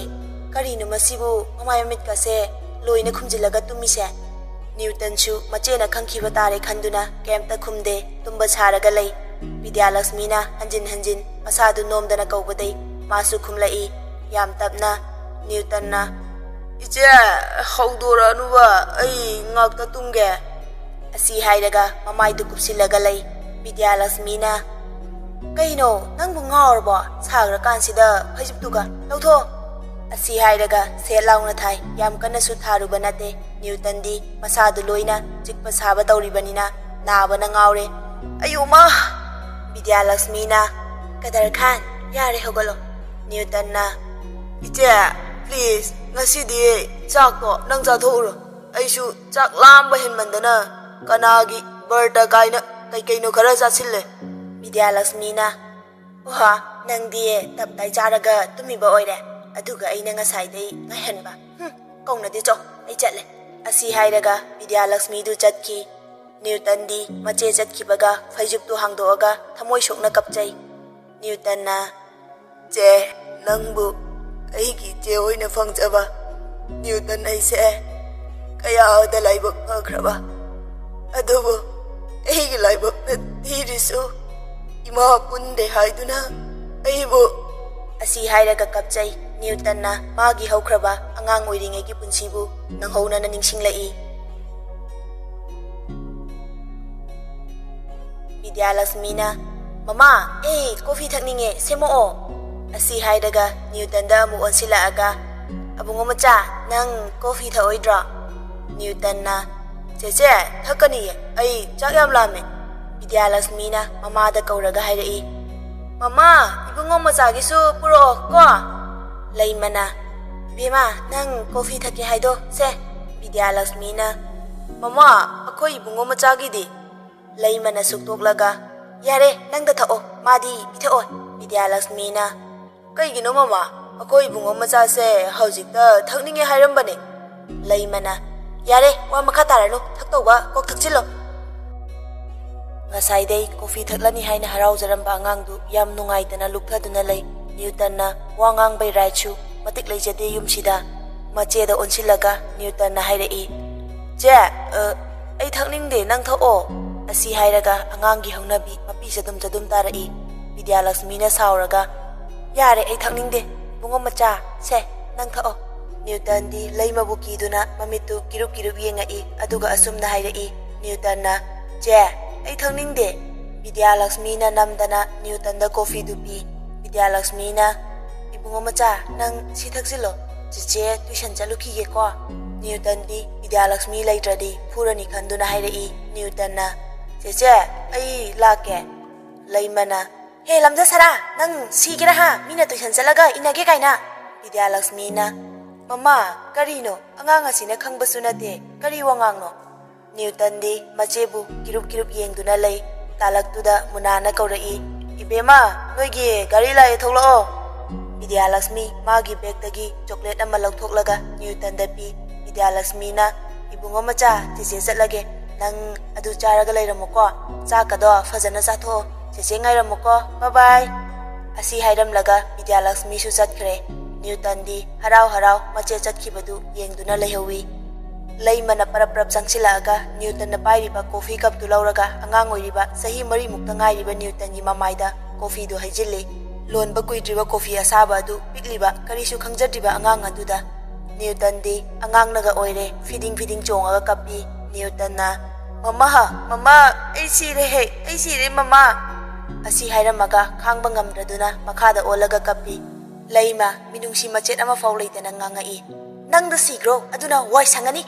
ꯀꯔꯤꯅꯣ ꯃꯁꯤꯕꯨ ꯃꯃꯥꯏ ꯃꯃꯤꯠꯀꯁꯦ ꯂꯣꯏꯅ ꯈꯨꯝꯖꯤꯜꯂꯒ ꯇꯨꯝꯃꯤꯁꯦ?" ꯅ꯭ꯌꯨꯇꯟꯁꯨ ꯃꯆꯦꯅ ꯈꯪꯈꯤꯕ ꯇꯥꯔꯦ ꯈꯟꯗꯨꯅ ꯀꯩꯝꯇ ꯈꯨꯝꯗꯦ, ꯇꯨꯝꯕ ꯁꯥꯔꯒ ꯂꯩ꯫ ꯕꯤꯗ꯭ꯌꯥꯂꯛꯁꯃꯤꯅ ꯍꯟꯖꯤꯟ ꯍꯟꯖꯤꯟ ꯃꯁꯥꯗꯨ ꯅꯣꯝꯗꯅ ꯀꯧꯕꯗꯩ ꯃꯥꯁꯨ ꯈꯨꯝꯂꯛꯏ, ꯌꯥꯝ ꯇꯞꯅ꯫ ꯅ꯭ꯌꯨꯇꯟꯅ, "ꯏꯆꯦ, ꯍꯧꯗꯣꯔꯛꯑꯅꯨꯕ, ꯑꯩ ꯉꯥꯛꯇ ꯇꯨꯝꯒꯦ꯫" ꯑꯁꯤ ꯍꯥꯏꯔꯒ ꯃꯃꯥꯏꯗꯨ ꯀꯨꯞꯁꯤꯜꯂꯒ ꯂꯩ꯫ ꯕꯤꯗ꯭ꯌꯥꯂꯛꯁꯃꯤꯅ, "ꯀꯩꯅꯣ, ꯅꯪꯕꯨ ꯉꯥꯎꯔꯕꯣ? ꯁꯥꯈ꯭ꯔꯀꯥꯟꯁꯤꯗ ꯐꯩꯖꯨꯞꯇꯨꯒ ꯂꯧꯊꯣꯛꯑꯣ꯫" ꯑꯁꯤ ꯍꯥꯏꯔꯒ ꯁꯦꯠ ꯂꯥꯎꯅ ꯊꯥꯏ꯫ ꯌꯥꯝ ꯀꯟꯅꯁꯨ ꯊꯥꯔꯨꯕ ꯅꯠꯇꯦ꯫ ꯅ꯭ꯌꯨꯇꯟꯗꯤ ꯃꯁꯥꯗꯨ ꯂꯣꯏꯅ ꯆꯤꯛꯄ ꯁꯥꯕ ꯇꯧꯔꯤꯕꯅꯤꯅ ꯅꯥꯕꯅ ꯉꯥꯎꯔꯦ꯫ "ꯑꯌꯣꯃꯥ!" ꯕꯤꯗ꯭ꯌꯥꯂꯛꯁꯃꯤꯅ, "ꯀꯗꯔ ꯈꯥꯟ, ꯌꯥꯔꯦ, ꯍꯧꯒꯠꯂꯣ꯫" ꯅ꯭ꯌꯨꯇꯟꯅ, "ꯏꯆꯦ, please, ꯉꯁꯤꯗꯤ ꯆꯥꯛꯇꯣ ꯅꯪ ꯆꯥꯊꯣꯛꯎꯔꯣ꯫ ꯑꯩꯁꯨ ꯆꯥꯛ ꯂꯥꯝꯕ ꯍꯦꯟꯃꯟꯗꯅ ꯀꯅꯥꯒꯤ ꯕꯔꯇ ꯀꯥꯏꯅ ꯀꯩꯀꯩꯅꯣ ꯈꯔ ꯆꯥꯁꯤꯜꯂꯦ꯫" ꯕꯤꯗ꯭ꯌꯥꯂꯛꯁꯃꯤꯅ, "ꯑꯣꯍ, ꯅꯪꯗꯤ ꯇꯞꯇꯥꯏ ꯆꯥꯔꯒ ꯇꯨꯝꯃꯤꯕ ꯑꯣꯏꯔꯦ, ꯑꯗꯨꯒ ꯑꯩꯅ ꯉꯁꯥꯏꯗꯩ ꯉꯥꯏꯍꯟꯕ꯫ ꯍꯨꯝ, ꯀꯧꯅꯗꯦ ꯆꯣ, ꯑꯩ ꯆꯠꯂꯦ꯫" ꯑꯁꯤ ꯍꯥꯏꯔꯒ ꯕꯤꯗ꯭ꯌꯥꯂꯛꯁꯃꯤꯗꯨ ꯆꯠꯈꯤ꯫ ꯅ꯭ꯌꯨꯇꯟꯗꯤ ꯃꯆꯦ ꯆꯠꯈꯤꯕꯒ ꯐꯩꯖꯨꯞꯇꯨ ꯍꯥꯡꯗꯣꯛꯑꯒ ꯊꯃꯣꯏ ꯁꯣꯛꯅ ꯀꯞꯆꯩ꯫ ꯅ꯭ꯌꯨꯇꯟꯅ, "ꯆꯦ, ꯅꯪꯕꯨ ꯑꯩꯒꯤ ꯏꯆꯦ ꯑꯣꯏꯅ ꯐꯪꯖꯕ ꯅ꯭ꯌꯨꯇꯟ ꯑꯩꯁꯦ ꯀꯌꯥꯗ ꯂꯥꯏꯕꯛ ꯐꯈ꯭ꯔꯕ꯫ ꯑꯗꯨꯕꯨ ꯑꯩꯒꯤ ꯂꯥꯏꯕꯛꯅ ꯊꯤꯔꯤꯁꯨ ꯏꯃꯥ ꯄꯨꯟꯗꯦ ꯍꯥꯏꯗꯨꯅ ꯑꯩꯕꯨ꯫" ꯑꯁꯤ ꯍꯥꯏꯔꯒ ꯀꯞꯆꯩ꯫ ꯅ꯭ꯌꯨꯇꯟꯅ ꯃꯥꯒꯤ ꯍꯧꯈ꯭ꯔꯕ ꯑꯉꯥꯡ ꯑꯣꯏꯔꯤꯉꯩꯒꯤ ꯄꯨꯟꯁꯤꯕꯨ ꯅꯧꯍꯧꯅꯅ ꯅꯤꯡꯁꯤꯡꯂꯛꯏ꯫ ꯕꯤꯗ꯭ꯌꯥꯂꯛꯁꯃꯤꯅ, "ꯃꯃꯥ, ꯑꯦ, ꯀꯣꯐꯤ ꯊꯛꯅꯤꯡꯉꯦ, ꯁꯦꯝꯃꯛꯑꯣ꯫" ꯑꯁꯤ ꯍꯥꯏꯔꯒ ꯅ꯭ꯌꯨꯇꯟꯗ ꯑꯃꯨꯛ ꯑꯣꯟꯁꯤꯜꯂꯛꯑꯒ, "ꯑꯕꯨꯡꯉꯣ ꯃꯆꯥ, ꯅꯪ ꯀꯣꯐꯤ ꯊꯛꯑꯣꯏꯗ꯭ꯔꯣ?" ꯅ꯭ꯌꯨꯇꯟꯅ, "ꯆꯦꯆꯦ, ꯊꯛꯀꯅꯤꯌꯦ, ꯑꯩ ꯆꯥꯛ ꯌꯥꯝ ꯂꯥꯝꯃꯦ꯫" ꯕꯤꯗ꯭ꯌꯥꯂꯛꯁꯃꯤꯅ ꯃꯃꯥꯗ ꯀꯧꯔꯒ ꯍꯥꯏꯔꯛꯏ, "ꯃꯃꯥ, ꯏꯕꯨꯡꯉꯣ ꯃꯆꯥꯒꯤꯁꯨ ꯄꯨꯔꯛꯑꯣ ꯀꯣ?" ꯂꯩꯃꯅ, "ꯏꯕꯦꯝꯃ, ꯅꯪ ꯀꯣꯐꯤ ꯊꯛꯀꯦ ꯍꯥꯏꯗꯣ ꯁꯦ꯫" ꯕꯤꯗ꯭ꯌꯥꯂꯛꯁꯃꯤꯅ, "ꯃꯃꯥ, ꯑꯩꯈꯣꯏ ꯏꯕꯨꯡꯉꯣ ꯃꯆꯥꯒꯤꯗꯤ?" ꯂꯩꯃꯅ ꯁꯨꯛꯇꯣꯛꯂꯒ, "ꯌꯥꯔꯦ, ꯅꯪꯗ ꯊꯛꯑꯣ, ꯃꯥꯗꯤ ꯄꯤꯊꯛꯑꯣꯏ꯫" ꯕꯤꯗ꯭ꯌꯥꯂꯛꯁꯃꯤꯅ, "ꯀꯩꯒꯤꯅꯣ ꯃꯃꯥ? ꯑꯩꯈꯣꯏ ꯏꯕꯨꯡꯉꯣ ꯃꯆꯥꯁꯦ ꯍꯧꯖꯤꯛꯇ ꯊꯛꯅꯤꯡꯉꯦ ꯍꯥꯏꯔꯝꯕꯅꯦ꯫" ꯂꯩꯃꯅ, "ꯌꯥꯔꯦ, ꯋꯥ ꯃꯈꯥ ꯇꯥꯔꯅꯨ, ꯊꯛꯇꯧꯕ ꯀꯣꯛ ꯊꯛꯆꯤꯜꯂꯣ꯫" ꯉꯁꯥꯏꯗꯩ ꯀꯣꯐꯤ ꯊꯛꯂꯅꯤ ꯍꯥꯏꯅ ꯍꯔꯥꯎꯖꯔꯝꯕ ꯑꯉꯥꯡꯗꯨ ꯌꯥꯝ ꯅꯨꯡꯉꯥꯏꯇꯅ ꯂꯨꯞꯊꯗꯨꯅ ꯂꯩ꯫ ꯅ꯭ꯌꯨꯇꯟꯅ ꯋꯥ ꯉꯥꯡꯕꯩ ꯔꯥꯏꯠꯁꯨ ꯃꯇꯤꯛ ꯂꯩꯖꯗꯦ ꯌꯨꯝꯁꯤꯗ꯫ ꯃꯆꯦꯗ ꯑꯣꯟꯁꯤꯜꯂꯒ ꯅ꯭ꯌꯨꯇꯟꯅ ꯍꯥꯏꯔꯛꯏ, "ꯆꯦ, ꯑ, ꯑꯩ ꯊꯛꯅꯤꯡꯗꯦ, ꯅꯪ ꯊꯛꯑꯣ꯫" ꯑꯁꯤ ꯍꯥꯏꯔꯒ ꯑꯉꯥꯡꯒꯤ ꯍꯧꯅꯕꯤ ꯃꯄꯤ ꯆꯗꯨꯝ ꯆꯗꯨꯝ ꯇꯥꯔꯛꯏ꯫ ꯕꯤꯗ꯭ꯌꯥꯂꯛꯁꯃꯤꯅ ꯁꯥꯎꯔꯒ, "ꯌꯥꯔꯦ, ꯑꯩ ꯊꯛꯅꯤꯡꯗꯦ, ꯏꯕꯨꯡꯉꯣ ꯃꯆꯥ, ꯁꯦ, ꯅꯪ ꯊꯛꯑꯣ꯫" ꯅ꯭ꯌꯨꯇꯟꯗꯤ ꯂꯩꯃꯕꯨ ꯀꯤꯗꯨꯅ ꯃꯃꯤꯠꯇꯨ ꯀꯤꯔꯨꯞ ꯀꯤꯔꯨꯞ ꯌꯦꯡꯉꯛꯏ, ꯑꯗꯨꯒ ꯑꯁꯨꯝꯅ ꯍꯥꯏꯔꯛꯏ꯫ ꯅ꯭ꯌꯨꯇꯟꯅ, "ꯆꯦ, ꯑꯩ ꯊꯛꯅꯤꯡꯗꯦ꯫" ꯕꯤꯗ꯭ꯌꯥꯂꯛꯁꯃꯤꯅ ꯅꯝꯗꯅ ꯅ꯭ꯌꯨꯇꯟꯗ ꯀꯣꯐꯤꯗꯨ ꯄꯤ꯫ ꯕꯤꯗ꯭ꯌꯥꯂꯛꯁꯃꯤꯅ, "ꯏꯕꯨꯡꯉꯣ ꯃꯆꯥ, ꯅꯪ ꯁꯤ ꯊꯛꯆꯤꯜꯂꯣ, ꯆꯦꯆꯦ ꯇꯨꯏꯁꯟ ꯆꯠꯂꯨꯈꯤꯒꯦꯀꯣ꯫" ꯅ꯭ꯌꯨꯇꯟꯗꯤ ꯕꯤꯗ꯭ꯌꯥꯂꯛꯁꯃꯤ ꯂꯩꯇ꯭ꯔꯗꯤ ꯐꯨꯔꯅꯤ ꯈꯟꯗꯨꯅ ꯍꯥꯏꯔꯛꯏ꯫ ꯅ꯭ꯌꯨꯇꯟꯅ, "ꯆꯦꯆꯦ, ꯑꯩ ꯂꯥꯛꯀꯦ꯫" ꯂꯩꯃꯅ, "ꯍꯦ ꯂꯝꯖꯥ ꯁꯥꯔꯥ, ꯅꯪ ꯁꯤꯒꯦꯔꯥ ꯍꯥ? ꯃꯤꯅ ꯇꯨꯏꯁꯟ ꯆꯠꯂꯒ ꯏꯟꯅꯒꯦ ꯀꯥꯏꯅ꯫" ꯕꯤꯗ꯭ꯌꯥꯂꯛꯁꯃꯤꯅ, "ꯃꯃꯥ, ꯀꯔꯤꯅꯣ? ꯑꯉꯥꯡ ꯑꯁꯤꯅ ꯈꯪꯕꯁꯨ ꯅꯠꯇꯦ, ꯀꯔꯤ ꯋꯥꯉꯥꯡꯅꯣ?" ꯅ꯭ꯌꯨꯇꯟꯗꯤ ꯃꯆꯦꯕꯨ ꯀꯤꯔꯨꯞ ꯀꯤꯔꯨꯞ ꯌꯦꯡꯗꯨꯅ ꯂꯩ꯫ ꯇꯥꯂꯛꯇꯨꯗ ꯃꯨꯅꯥꯅ ꯀꯧꯔꯛꯏ, "ꯏꯕꯦꯝꯃ, ꯅꯣꯏꯒꯤ ꯒꯥꯔꯤ ꯂꯥꯛꯑꯦ, ꯊꯣꯛꯂꯛꯑꯣ꯫" ꯕꯤꯗ꯭ꯌꯥꯂꯛꯁꯃꯤ ꯃꯥꯒꯤ ꯕꯦꯒꯇꯒꯤ ꯆꯣꯀ꯭ꯂꯦꯠ ꯑꯃ ꯂꯧꯊꯣꯛꯂꯒ ꯅ꯭ꯌꯨꯇꯟꯗ ꯄꯤ꯫ ꯕꯤꯗ꯭ꯌꯥꯂꯛꯁꯃꯤꯅ, "ꯏꯕꯨꯡꯉꯣ ꯃꯆꯥ, ꯆꯦꯆꯦ ꯆꯠꯂꯒꯦ꯫ ꯅꯪ ꯑꯗꯨ ꯆꯥꯔꯒ ꯂꯩꯔꯝꯃꯨꯀꯣ꯫ ꯆꯥꯛꯀꯗꯣ ꯐꯖꯅ ꯆꯥꯊꯣꯛꯑꯣ꯫ ꯆꯦꯆꯦ ꯉꯥꯏꯔꯝꯃꯨꯀꯣ꯫ ꯕꯥꯏ ꯕꯥꯏ꯫" ꯑꯁꯤ ꯍꯥꯏꯔꯝꯂꯒ ꯕꯤꯗ꯭ꯌꯥꯂꯛꯁꯃꯤꯁꯨ ꯆꯠꯈ꯭ꯔꯦ꯫ ꯅ꯭ꯌꯨꯇꯟꯗꯤ ꯍꯔꯥꯎ ꯍꯔꯥꯎ ꯃꯆꯦ ꯆꯠꯈꯤꯕꯗꯨ ꯌꯦꯡꯗꯨꯅ ꯂꯩꯍꯧꯏ꯫ ꯂꯩꯃꯅ ꯄꯔꯞ ꯄꯔꯞ ꯆꯪꯁꯤꯜꯂꯛꯑꯒ ꯅ꯭ꯌꯨꯇꯟꯅ ꯄꯥꯏꯔꯤꯕ ꯀꯣꯐꯤ ꯀꯞꯇꯨ ꯂꯧꯔꯒ ꯑꯉꯥꯡ ꯑꯣꯏꯔꯤꯕ ꯆꯍꯤ ꯃꯔꯤꯃꯨꯛꯇ ꯉꯥꯏꯔꯤꯕ ꯅ꯭ꯌꯨꯇꯟꯒꯤ ꯃꯃꯥꯏꯗ ꯀꯣꯐꯤꯗꯨ ꯍꯩꯖꯤꯜꯂꯤ꯫ ꯂꯣꯟꯕ ꯀꯨꯏꯗ꯭ꯔꯤꯕ ꯀꯣꯐꯤ ꯑꯁꯥꯕ ꯑꯗꯨ ꯄꯤꯛꯂꯤꯕ ꯀꯔꯤꯁꯨ ꯈꯪꯖꯗ꯭ꯔꯤꯕ ꯑꯉꯥꯡ ꯑꯗꯨꯗ꯫ ꯅ꯭ꯌꯨꯇꯟꯗꯤ ꯑꯉꯥꯡꯅꯒ ꯑꯣꯏꯔꯦ, ꯐꯤꯗꯤꯡ ꯐꯤꯗꯤꯡ ꯆꯣꯡꯉꯒ ꯀꯞꯄꯤ꯫ ꯅ꯭ꯌꯨꯇꯟꯅ, "ꯃꯃꯥ, ꯃꯃꯥ, ꯑꯩ ꯁꯤꯔꯦ ꯍꯦ, ꯑꯩ ꯁꯤꯔꯦ ꯃꯃꯥ!" ꯑꯁꯤ ꯍꯥꯏꯔꯝꯃꯒ ꯈꯥꯡꯕ ꯉꯝꯗ꯭ꯔꯗꯨꯅ ꯃꯈꯥꯗ ꯑꯣꯜꯂꯒ ꯀꯞꯄꯤ꯫ ꯂꯩꯃ ꯃꯤꯅꯨꯡꯁꯤ ꯃꯆꯦꯠ ꯑꯃꯐꯥꯎ ꯂꯩꯇꯅ ꯉꯥꯡꯉꯛꯏ, "ꯅꯪꯗ ꯁꯤꯈ꯭ꯔꯣ, ꯑꯗꯨꯅ ꯋꯥꯏ ꯁꯪꯉꯅꯤ!"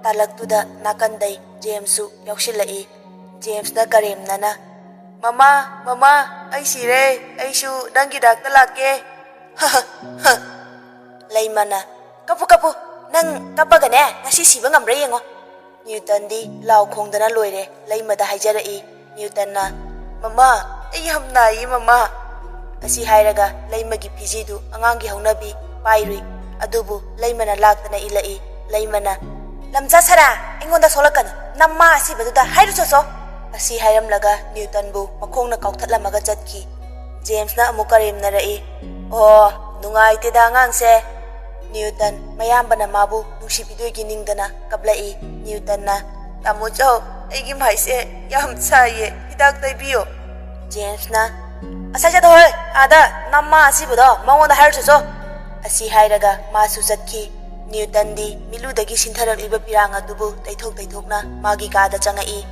ꯇꯥꯂꯛꯇꯨꯗ ꯅꯥꯀꯟꯗꯩ ꯖꯦꯝꯁꯁꯨ ꯌꯥꯎꯁꯤꯜꯂꯛꯏ꯫ ꯖꯦꯝꯁꯅ ꯀꯔꯦꯝꯅꯅ, "ꯃꯃꯥ, ꯃꯃꯥ, ꯑꯩ ꯁꯤꯔꯦ, ꯑꯩꯁꯨ ꯅꯪꯒꯤ ꯅꯥꯛꯇ ꯂꯥꯛꯀꯦ꯫" ꯂꯩꯃꯅ, "ꯀꯞꯄꯨ, ꯀꯞꯄꯨ, ꯅꯪ ꯀꯞꯄꯒꯅꯦ ꯉꯁꯤ ꯁꯤꯕ ꯉꯝꯕ꯭ꯔꯥ ꯌꯦꯡꯉꯣ꯫" ꯅ꯭ꯌꯨꯇꯟꯗꯤ ꯂꯥꯎ ꯈꯣꯡꯗꯅ ꯂꯣꯏꯔꯦ꯫ ꯂꯩꯃꯗ ꯍꯥꯏꯖꯔꯛꯏ꯫ ꯅ꯭ꯌꯨꯇꯟꯅ, "ꯃꯃꯥ, ꯑꯩ ꯌꯥꯝ ꯅꯥꯏꯌꯦ, ꯃꯃꯥ꯫" ꯑꯁꯤ ꯍꯥꯏꯔꯒ ꯂꯩꯃꯒꯤ ꯐꯤꯖꯤꯗꯨ ꯑꯉꯥꯡꯒꯤ ꯍꯧꯅꯕꯤ ꯄꯥꯏꯔꯨꯏ꯫ ꯑꯗꯨꯕꯨ ꯂꯩꯃꯅ ꯂꯥꯛꯇꯅ ꯏꯜꯂꯛꯏ꯫ ꯂꯩꯃꯅ, "ꯂꯝꯖꯥ ꯁꯔꯥ, ꯑꯩꯉꯣꯟꯗ ꯁꯣꯛꯂꯛꯀꯅꯨ꯫ ꯅꯃꯥ ꯑꯁꯤꯕꯗꯨꯗ ꯍꯥꯏꯔꯨꯆꯣꯆꯣ꯫" ꯑꯁꯤ ꯍꯥꯏꯔꯝꯂꯒ ꯅ꯭ꯌꯨꯇꯟꯕꯨ ꯃꯈꯣꯡꯅ ꯀꯥꯎꯊꯠꯂꯝꯃꯒ ꯆꯠꯈꯤ꯫ ꯖꯦꯝꯁꯅ ꯑꯃꯨꯛ ꯀꯔꯦꯝꯅꯔꯛꯏ꯫ "ꯑꯣ, ꯅꯨꯡꯉꯥꯏꯇꯦꯗ ꯑꯉꯥꯡꯁꯦ꯫" ꯅ꯭ꯌꯨꯇꯟ ꯃꯌꯥꯝꯕꯅ ꯃꯥꯕꯨ ꯅꯨꯡꯁꯤꯕꯤꯗꯣꯏꯒꯤ ꯅꯤꯡꯗꯅ ꯀꯞꯂꯛꯏ꯫ ꯅ꯭ꯌꯨꯇꯟꯅ, "ꯇꯥꯃꯣ ꯆꯧ, ꯑꯩꯒꯤ ꯃꯥꯏꯁꯦ ꯌꯥꯝ ꯁꯥꯏꯌꯦ, ꯍꯤꯗꯥꯛ ꯇꯩꯕꯤꯌꯣ꯫" ꯖꯦꯝꯁꯅ, "ꯑꯁꯥꯏ ꯆꯠꯊꯣꯛ ꯍꯣꯏ, ꯑꯥꯗ ꯅꯃꯥ ꯑꯁꯤꯕꯗꯣ ꯃꯉꯣꯟꯗ ꯍꯥꯏꯔꯨꯆꯣꯆꯣ꯫" ꯑꯁꯤ ꯍꯥꯏꯔꯒ ꯃꯥꯁꯨ ꯆꯠꯈꯤ꯫ ꯅ꯭ꯌꯨꯇꯟꯗꯤ ꯃꯤꯠꯂꯨꯗꯒꯤ ꯁꯤꯟꯊꯔꯛꯂꯤꯕ ꯄꯤꯔꯥꯡ ꯑꯗꯨꯕꯨ ꯇꯩꯊꯣꯛ ꯇꯩꯊꯣꯛꯅ ꯃꯥꯒꯤ ꯀꯥꯗ ꯆꯪꯉꯛꯏ꯫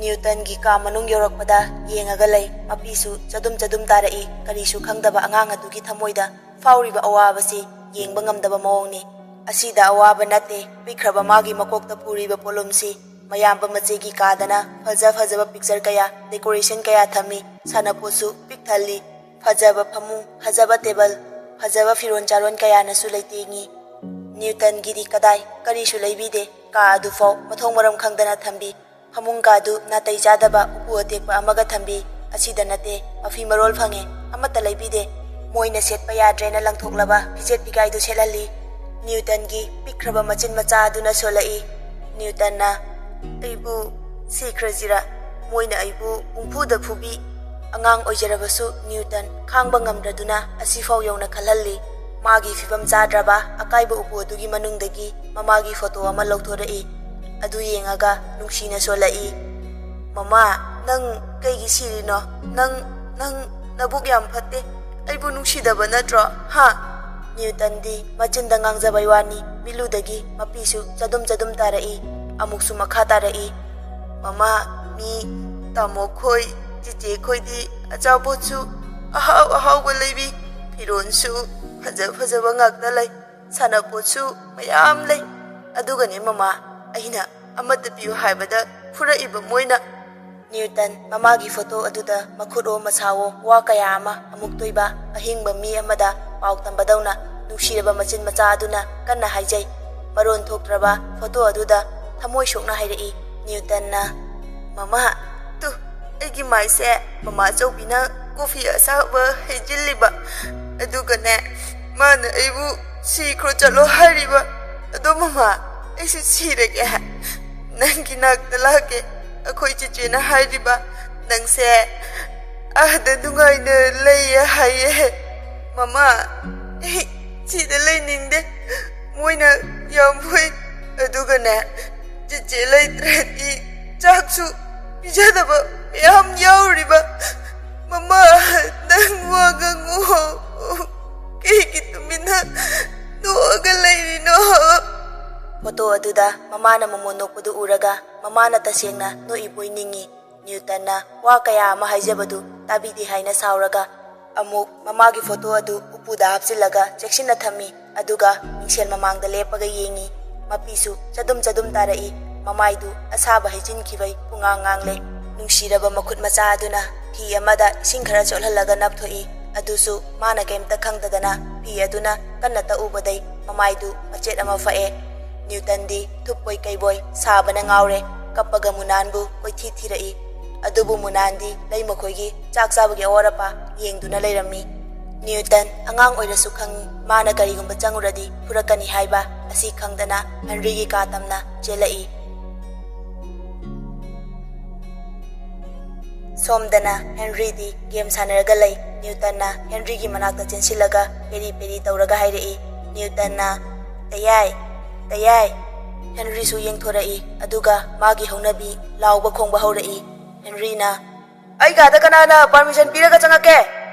ꯅ꯭ꯌꯨꯇꯟꯒꯤ ꯀꯥ ꯃꯅꯨꯡ ꯌꯧꯔꯛꯄꯗ ꯌꯦꯡꯉꯒ ꯂꯩ꯫ ꯃꯄꯤꯁꯨ ꯆꯗꯨꯝ ꯆꯗꯨꯝ ꯇꯥꯔꯛꯏ꯫ ꯀꯔꯤꯁꯨ ꯈꯪꯗꯕ ꯑꯉꯥꯡ ꯑꯗꯨꯒꯤ ꯊꯃꯣꯏꯗ ꯐꯥꯎꯔꯤꯕ ꯑꯋꯥꯕꯁꯤ ꯌꯦꯡꯕ ꯉꯝꯗꯕ ꯃꯑꯣꯡꯅꯤ꯫ ꯑꯁꯤꯗ ꯑꯋꯥꯕ ꯅꯠꯇꯦ, ꯄꯤꯛꯈ꯭ꯔꯕ ꯃꯥꯒꯤ ꯃꯀꯣꯛꯇ ꯄꯨꯔꯤꯕ ꯄꯣꯠꯂꯨꯝꯁꯤ꯫ ꯃꯌꯥꯝꯕ ꯃꯆꯦꯒꯤ ꯀꯥꯗꯅ ꯐꯖ ꯐꯖꯕ ꯄꯤꯛꯆꯔ ꯀꯌꯥ, ꯗꯦꯀꯣꯔꯦꯁꯟ ꯀꯌꯥ ꯊꯝꯃꯤ꯫ ꯁꯥꯟꯅꯄꯣꯠꯁꯨ ꯄꯤꯛ ꯊꯜꯂꯤ꯫ ꯐꯖꯕ ꯐꯃꯨꯡ, ꯐꯖꯕ ꯇꯦꯕꯜ, ꯐꯖꯕ ꯐꯤꯔꯣꯟ ꯆꯥꯔꯣꯟ ꯀꯌꯥꯅꯁꯨ ꯂꯩꯇꯦꯡꯉꯤ꯫ ꯅ꯭ꯌꯨꯇꯟꯒꯤꯗꯤ ꯀꯗꯥꯏ, ꯀꯔꯤꯁꯨ ꯂꯩꯕꯤꯗꯦ꯫ ꯀꯥ ꯑꯗꯨꯐꯥꯎ ꯃꯊꯣꯡ ꯃꯔꯝ ꯈꯪꯗꯅ ꯊꯝꯕꯤ꯫ ꯐꯃꯨꯡ ꯀꯥꯗꯨ ꯅꯥꯇꯩ ꯆꯥꯗꯕ ꯎꯄꯨ ꯑꯇꯦꯛꯄ ꯑꯃꯒ ꯊꯝꯕꯤ꯫ ꯑꯁꯤꯗ ꯅꯠꯇꯦ, ꯃꯐꯤ ꯃꯔꯣꯜ ꯐꯪꯉꯦ, ꯑꯃꯠꯇ ꯂꯩꯕꯤꯗꯦ꯫ ꯃꯣꯏꯅ ꯁꯦꯠꯄ ꯌꯥꯗ꯭ꯔꯦꯅ ꯂꯪꯊꯣꯛꯂꯕ ꯐꯤꯖꯦꯠ ꯐꯤꯒꯥꯏꯗꯨ ꯁꯦꯠꯍꯜꯂꯤ꯫ ꯅ꯭ꯌꯨꯇꯟꯒꯤ ꯄꯤꯛꯈ꯭ꯔꯕ ꯃꯆꯤꯟ ꯃꯆꯥ ꯑꯗꯨꯅ ꯁꯣꯜꯂꯛꯏ꯫ ꯅ꯭ꯌꯨꯇꯟꯅ, "ꯑꯩꯕꯨ ꯁꯤꯈ꯭ꯔꯁꯤꯔꯥ? ꯃꯣꯏꯅ ꯑꯩꯕꯨ ꯄꯨꯡꯐꯨꯗ ꯐꯨꯕꯤ꯫" ꯑꯉꯥꯡ ꯑꯣꯏꯖꯔꯕꯁꯨ ꯅ꯭ꯌꯨꯇꯟ ꯈꯥꯡꯕ ꯉꯝꯗ꯭ꯔꯗꯨꯅ ꯑꯁꯤꯐꯥꯎ ꯌꯧꯅ ꯈꯜꯍꯜꯂꯤ꯫ ꯃꯥꯒꯤ ꯐꯤꯕꯝ ꯆꯥꯗ꯭ꯔꯕ ꯑꯀꯥꯏꯕ ꯎꯄꯨ ꯑꯗꯨꯒꯤ ꯃꯅꯨꯡꯗꯒꯤ ꯃꯃꯥꯒꯤ ꯐꯣꯇꯣ ꯑꯃ ꯂꯧꯊꯣꯔꯛꯏ꯫ ꯑꯗꯨ ꯌꯦꯡꯉꯒ ꯅꯨꯡꯁꯤꯅ ꯁꯣꯜꯂꯛꯏ, "ꯃꯃꯥ, ꯅꯪ ꯀꯩꯒꯤ ꯁꯤꯔꯤꯅꯣ? ꯅꯪ, ꯅꯪ ꯅꯕꯨꯛ ꯌꯥꯝ ꯐꯠꯇꯦ꯫ ꯑꯩꯕꯨ ꯅꯨꯡꯁꯤꯗꯕ ꯅꯠꯇ꯭ꯔꯣ? ꯍꯥ?" ꯅ꯭ꯌꯨꯇꯟꯗꯤ ꯃꯆꯤꯟꯗ ꯉꯥꯡꯖꯕꯩ ꯋꯥꯅꯤ, ꯃꯤꯠꯂꯨꯗꯒꯤ ꯃꯄꯤꯁꯨ ꯆꯗꯨꯝ ꯆꯗꯨꯝ ꯇꯥꯔꯛꯏ꯫ ꯑꯃꯨꯛꯁꯨ ꯃꯈꯥ ꯇꯥꯔꯛꯏ, "ꯃꯃꯥ, ꯃꯤ ꯇꯥꯃꯣ ꯈꯣꯏ, ꯆꯤꯆꯦ ꯈꯣꯏꯗꯤ ꯑꯆꯥꯄꯣꯠꯁꯨ ꯑꯍꯥꯎ ꯑꯍꯥꯎꯕ ꯂꯩꯕꯤ, ꯐꯤꯔꯣꯟꯁꯨ ꯐꯖ ꯐꯖꯕ ꯉꯥꯛꯇ ꯂꯩ, ꯁꯥꯟꯅꯄꯣꯠꯁꯨ ꯃꯌꯥꯝ ꯂꯩ꯫ ꯑꯗꯨꯒꯅꯦ ꯃꯃꯥ, ꯑꯩꯅ ꯑꯃꯠꯇ ꯄꯤꯌꯨ ꯍꯥꯏꯕꯗ ꯐꯨꯔꯛꯏꯕ ꯃꯣꯏꯅ꯫ ꯅ꯭ꯌꯨꯇꯟ ꯃꯃꯥꯒꯤ ꯐꯣꯇꯣ ꯑꯗꯨꯗ ꯃꯈꯨꯠꯑꯣ ꯃꯁꯥꯋꯣ ꯋꯥ ꯀꯌꯥ ꯑꯃ ꯑꯃꯨꯛꯇꯣꯏꯕ ꯑꯍꯤꯡꯕ ꯃꯤ ꯑꯃꯗ ꯄꯥꯎ ꯇꯝꯕꯗꯧꯅ ꯅꯨꯡꯁꯤꯔꯕ ꯃꯆꯤꯟ ꯃꯆꯥ ꯑꯗꯨꯅ ꯀꯟꯅ ꯍꯥꯏꯖꯩ꯫ ꯃꯔꯣꯟ ꯊꯣꯛꯇ꯭ꯔꯕ ꯐꯣꯇꯣ ꯑꯗꯨꯗ ꯊꯃꯣꯏ ꯁꯣꯛꯅ ꯍꯥꯏꯔꯛꯏ ꯅ꯭ꯌꯨꯇꯟꯅ, "ꯃꯃꯥ, ꯇꯨ, ꯑꯩꯒꯤ ꯃꯥꯏꯁꯦ ꯃꯃꯥ ꯑꯆꯧꯕꯤꯅ ꯀꯣꯐꯤ ꯑꯁꯥꯕ ꯍꯩꯖꯤꯜꯂꯤꯕ, ꯑꯗꯨꯒꯅꯦ, ꯃꯥꯅ ꯑꯩꯕꯨ ꯁꯤꯈ꯭ꯔꯣ ꯆꯠꯂꯣ ꯍꯥꯏꯔꯤꯕ꯫ ꯑꯗꯣ ꯃꯃꯥ, ꯑꯩꯁꯨ ꯁꯤꯔꯒꯦ, ꯅꯪꯒꯤ ꯅꯥꯛꯇ ꯂꯥꯛꯀꯦ꯫ ꯑꯩꯈꯣꯏ ꯆꯦꯆꯦꯅ ꯍꯥꯏꯔꯤꯕ, ꯅꯪꯁꯦ ꯑꯥꯗ ꯅꯨꯡꯉꯥꯏꯅ ꯂꯩꯌꯦ ꯍꯥꯏꯌꯦ꯫ ꯃꯃꯥ, ꯑꯩ ꯁꯤꯗ ꯂꯩꯅꯤꯡꯗꯦ꯫ ꯃꯣꯏꯅ ꯌꯥꯝ ꯐꯨꯏ꯫ ꯑꯗꯨꯒꯅꯦ, ꯆꯦꯆꯦ ꯂꯩꯇ꯭ꯔꯗꯤ ꯆꯥꯛꯁꯨ ꯄꯤꯖꯗꯕ ꯃꯌꯥꯝ ꯌꯥꯎꯔꯤꯕ꯫ ꯃꯃꯥ, ꯅꯪ ꯋꯥ ꯉꯥꯡꯉꯣ꯫ ꯀꯩꯒꯤ ꯇꯨꯃꯤꯟꯅ ꯅꯣꯛꯑꯒ ꯂꯩꯔꯤꯅꯣ?" ꯐꯣꯇꯣ ꯑꯗꯨꯗ ꯃꯃꯥꯅ ꯃꯃꯣꯟ ꯅꯣꯛꯄꯗꯨ ꯎꯔꯒ ꯃꯃꯥꯅ ꯇꯁꯦꯡꯅ ꯅꯣꯛꯏꯕꯣꯏ ꯅꯤꯡꯉꯤ꯫ ꯅ꯭ꯌꯨꯇꯟꯅ ꯋꯥ ꯀꯌꯥ ꯑꯃ ꯍꯥꯏꯖꯕꯗꯨ ꯇꯥꯕꯤꯗꯦ ꯍꯥꯏꯅ ꯁꯥꯎꯔꯒ ꯑꯃꯨꯛ ꯃꯃꯥꯒꯤ ꯐꯣꯇꯣ ꯑꯗꯨ ꯎꯄꯨꯗ ꯍꯥꯞꯆꯤꯜꯂꯒ ꯆꯦꯛꯁꯤꯟꯅ ꯊꯝꯃꯤ꯫ ꯑꯗꯨꯒ ꯃꯤꯡꯁꯦꯜ ꯃꯃꯥꯡꯗ ꯂꯦꯞꯄꯒ ꯌꯦꯡꯉꯤ꯫ ꯃꯄꯤꯁꯨ ꯆꯗꯨꯝ ꯆꯗꯨꯝ ꯇꯥꯔꯛꯏ꯫ ꯃꯃꯥꯏꯗꯨ ꯑꯁꯥꯕ ꯍꯩꯖꯤꯟꯈꯤꯕꯩ ꯄꯨꯡꯉꯥꯡ ꯉꯥꯡꯂꯦ꯫ ꯅꯨꯡꯁꯤꯔꯕ ꯃꯈꯨꯠ ꯃꯆꯥ ꯑꯗꯨꯅ ꯐꯤ ꯑꯃꯗ ꯏꯁꯤꯡ ꯈꯔ ꯆꯣꯠꯍꯜꯂꯒ ꯅꯞꯊꯣꯛꯏ꯫ ꯑꯗꯨꯁꯨ ꯃꯥꯅ ꯀꯩꯝꯇ ꯈꯪꯗꯗꯅ ꯐꯤ ꯑꯗꯨꯅ ꯀꯟꯅ ꯇꯛꯎꯕꯗꯩ ꯃꯃꯥꯏꯗꯨ ꯃꯆꯦꯠ ꯑꯃ ꯐꯛꯑꯦ꯫ ꯅ꯭ꯌꯨꯇꯟꯗꯤ ꯊꯨꯞꯄꯣꯏ ꯀꯩꯕꯣꯏ ꯁꯥꯕꯅ ꯉꯥꯎꯔꯦ꯫ ꯀꯞꯄꯒ ꯃꯨꯅꯥꯟꯕꯨ ꯀꯣꯏꯊꯤ ꯊꯤꯔꯛꯏ꯫ ꯑꯗꯨꯕꯨ ꯃꯨꯅꯥꯟꯗꯤ ꯂꯩ ꯃꯈꯣꯏꯒꯤ ꯆꯥꯛ ꯆꯥꯕꯒꯤ ꯑꯋꯥꯠ ꯑꯄꯥ ꯌꯦꯡꯗꯨꯅ ꯂꯩꯔꯝꯃꯤ꯫ ꯅ꯭ꯌꯨꯇꯟ ꯑꯉꯥꯡ ꯑꯣꯏꯔꯁꯨ ꯈꯪ, ꯃꯥꯅ ꯀꯔꯤꯒꯨꯝꯕ ꯆꯪꯉꯨꯔꯗꯤ ꯐꯨꯔꯛꯀꯅꯤ ꯍꯥꯏꯕ ꯑꯁꯤ ꯈꯪꯗꯅ ꯍꯦꯟꯔꯤꯒꯤ ꯀꯥ ꯇꯝꯅ ꯆꯦꯜꯂꯛꯏ꯫ ꯁꯣꯝꯗꯅ ꯍꯦꯟꯔꯤꯗꯤ ꯒꯦꯝ ꯁꯥꯟꯅꯔꯒ ꯂꯩ꯫ ꯅ꯭ꯌꯨꯇꯟꯅ ꯍꯦꯟꯔꯤꯒꯤ ꯃꯅꯥꯛꯇ ꯆꯦꯟꯁꯤꯜꯂꯒ ꯄꯦꯔꯤ ꯄꯦꯔꯤ ꯇꯧꯔꯒ ꯍꯥꯏꯔꯛꯏ꯫ ꯅ꯭ꯌꯨꯇꯟꯅ, "ꯇꯌꯥꯏ, ꯇꯌꯥꯏ!" ꯍꯦꯟꯔꯤꯁꯨ ꯌꯦꯡꯊꯣꯔꯛꯏ, ꯑꯗꯨꯒ ꯃꯥꯒꯤ ꯍꯧꯅꯕꯤ ꯂꯥꯎꯕ ꯈꯣꯡꯕ ꯍꯧꯔꯛꯏ꯫ ꯍꯦꯟꯔꯤꯅ, "ꯑꯩ ꯀꯥꯗ ꯀꯅꯥꯅ ꯄꯥꯔꯃꯤꯁꯟ ꯄꯤꯔꯒ ꯆꯪꯉꯛꯀꯦ?"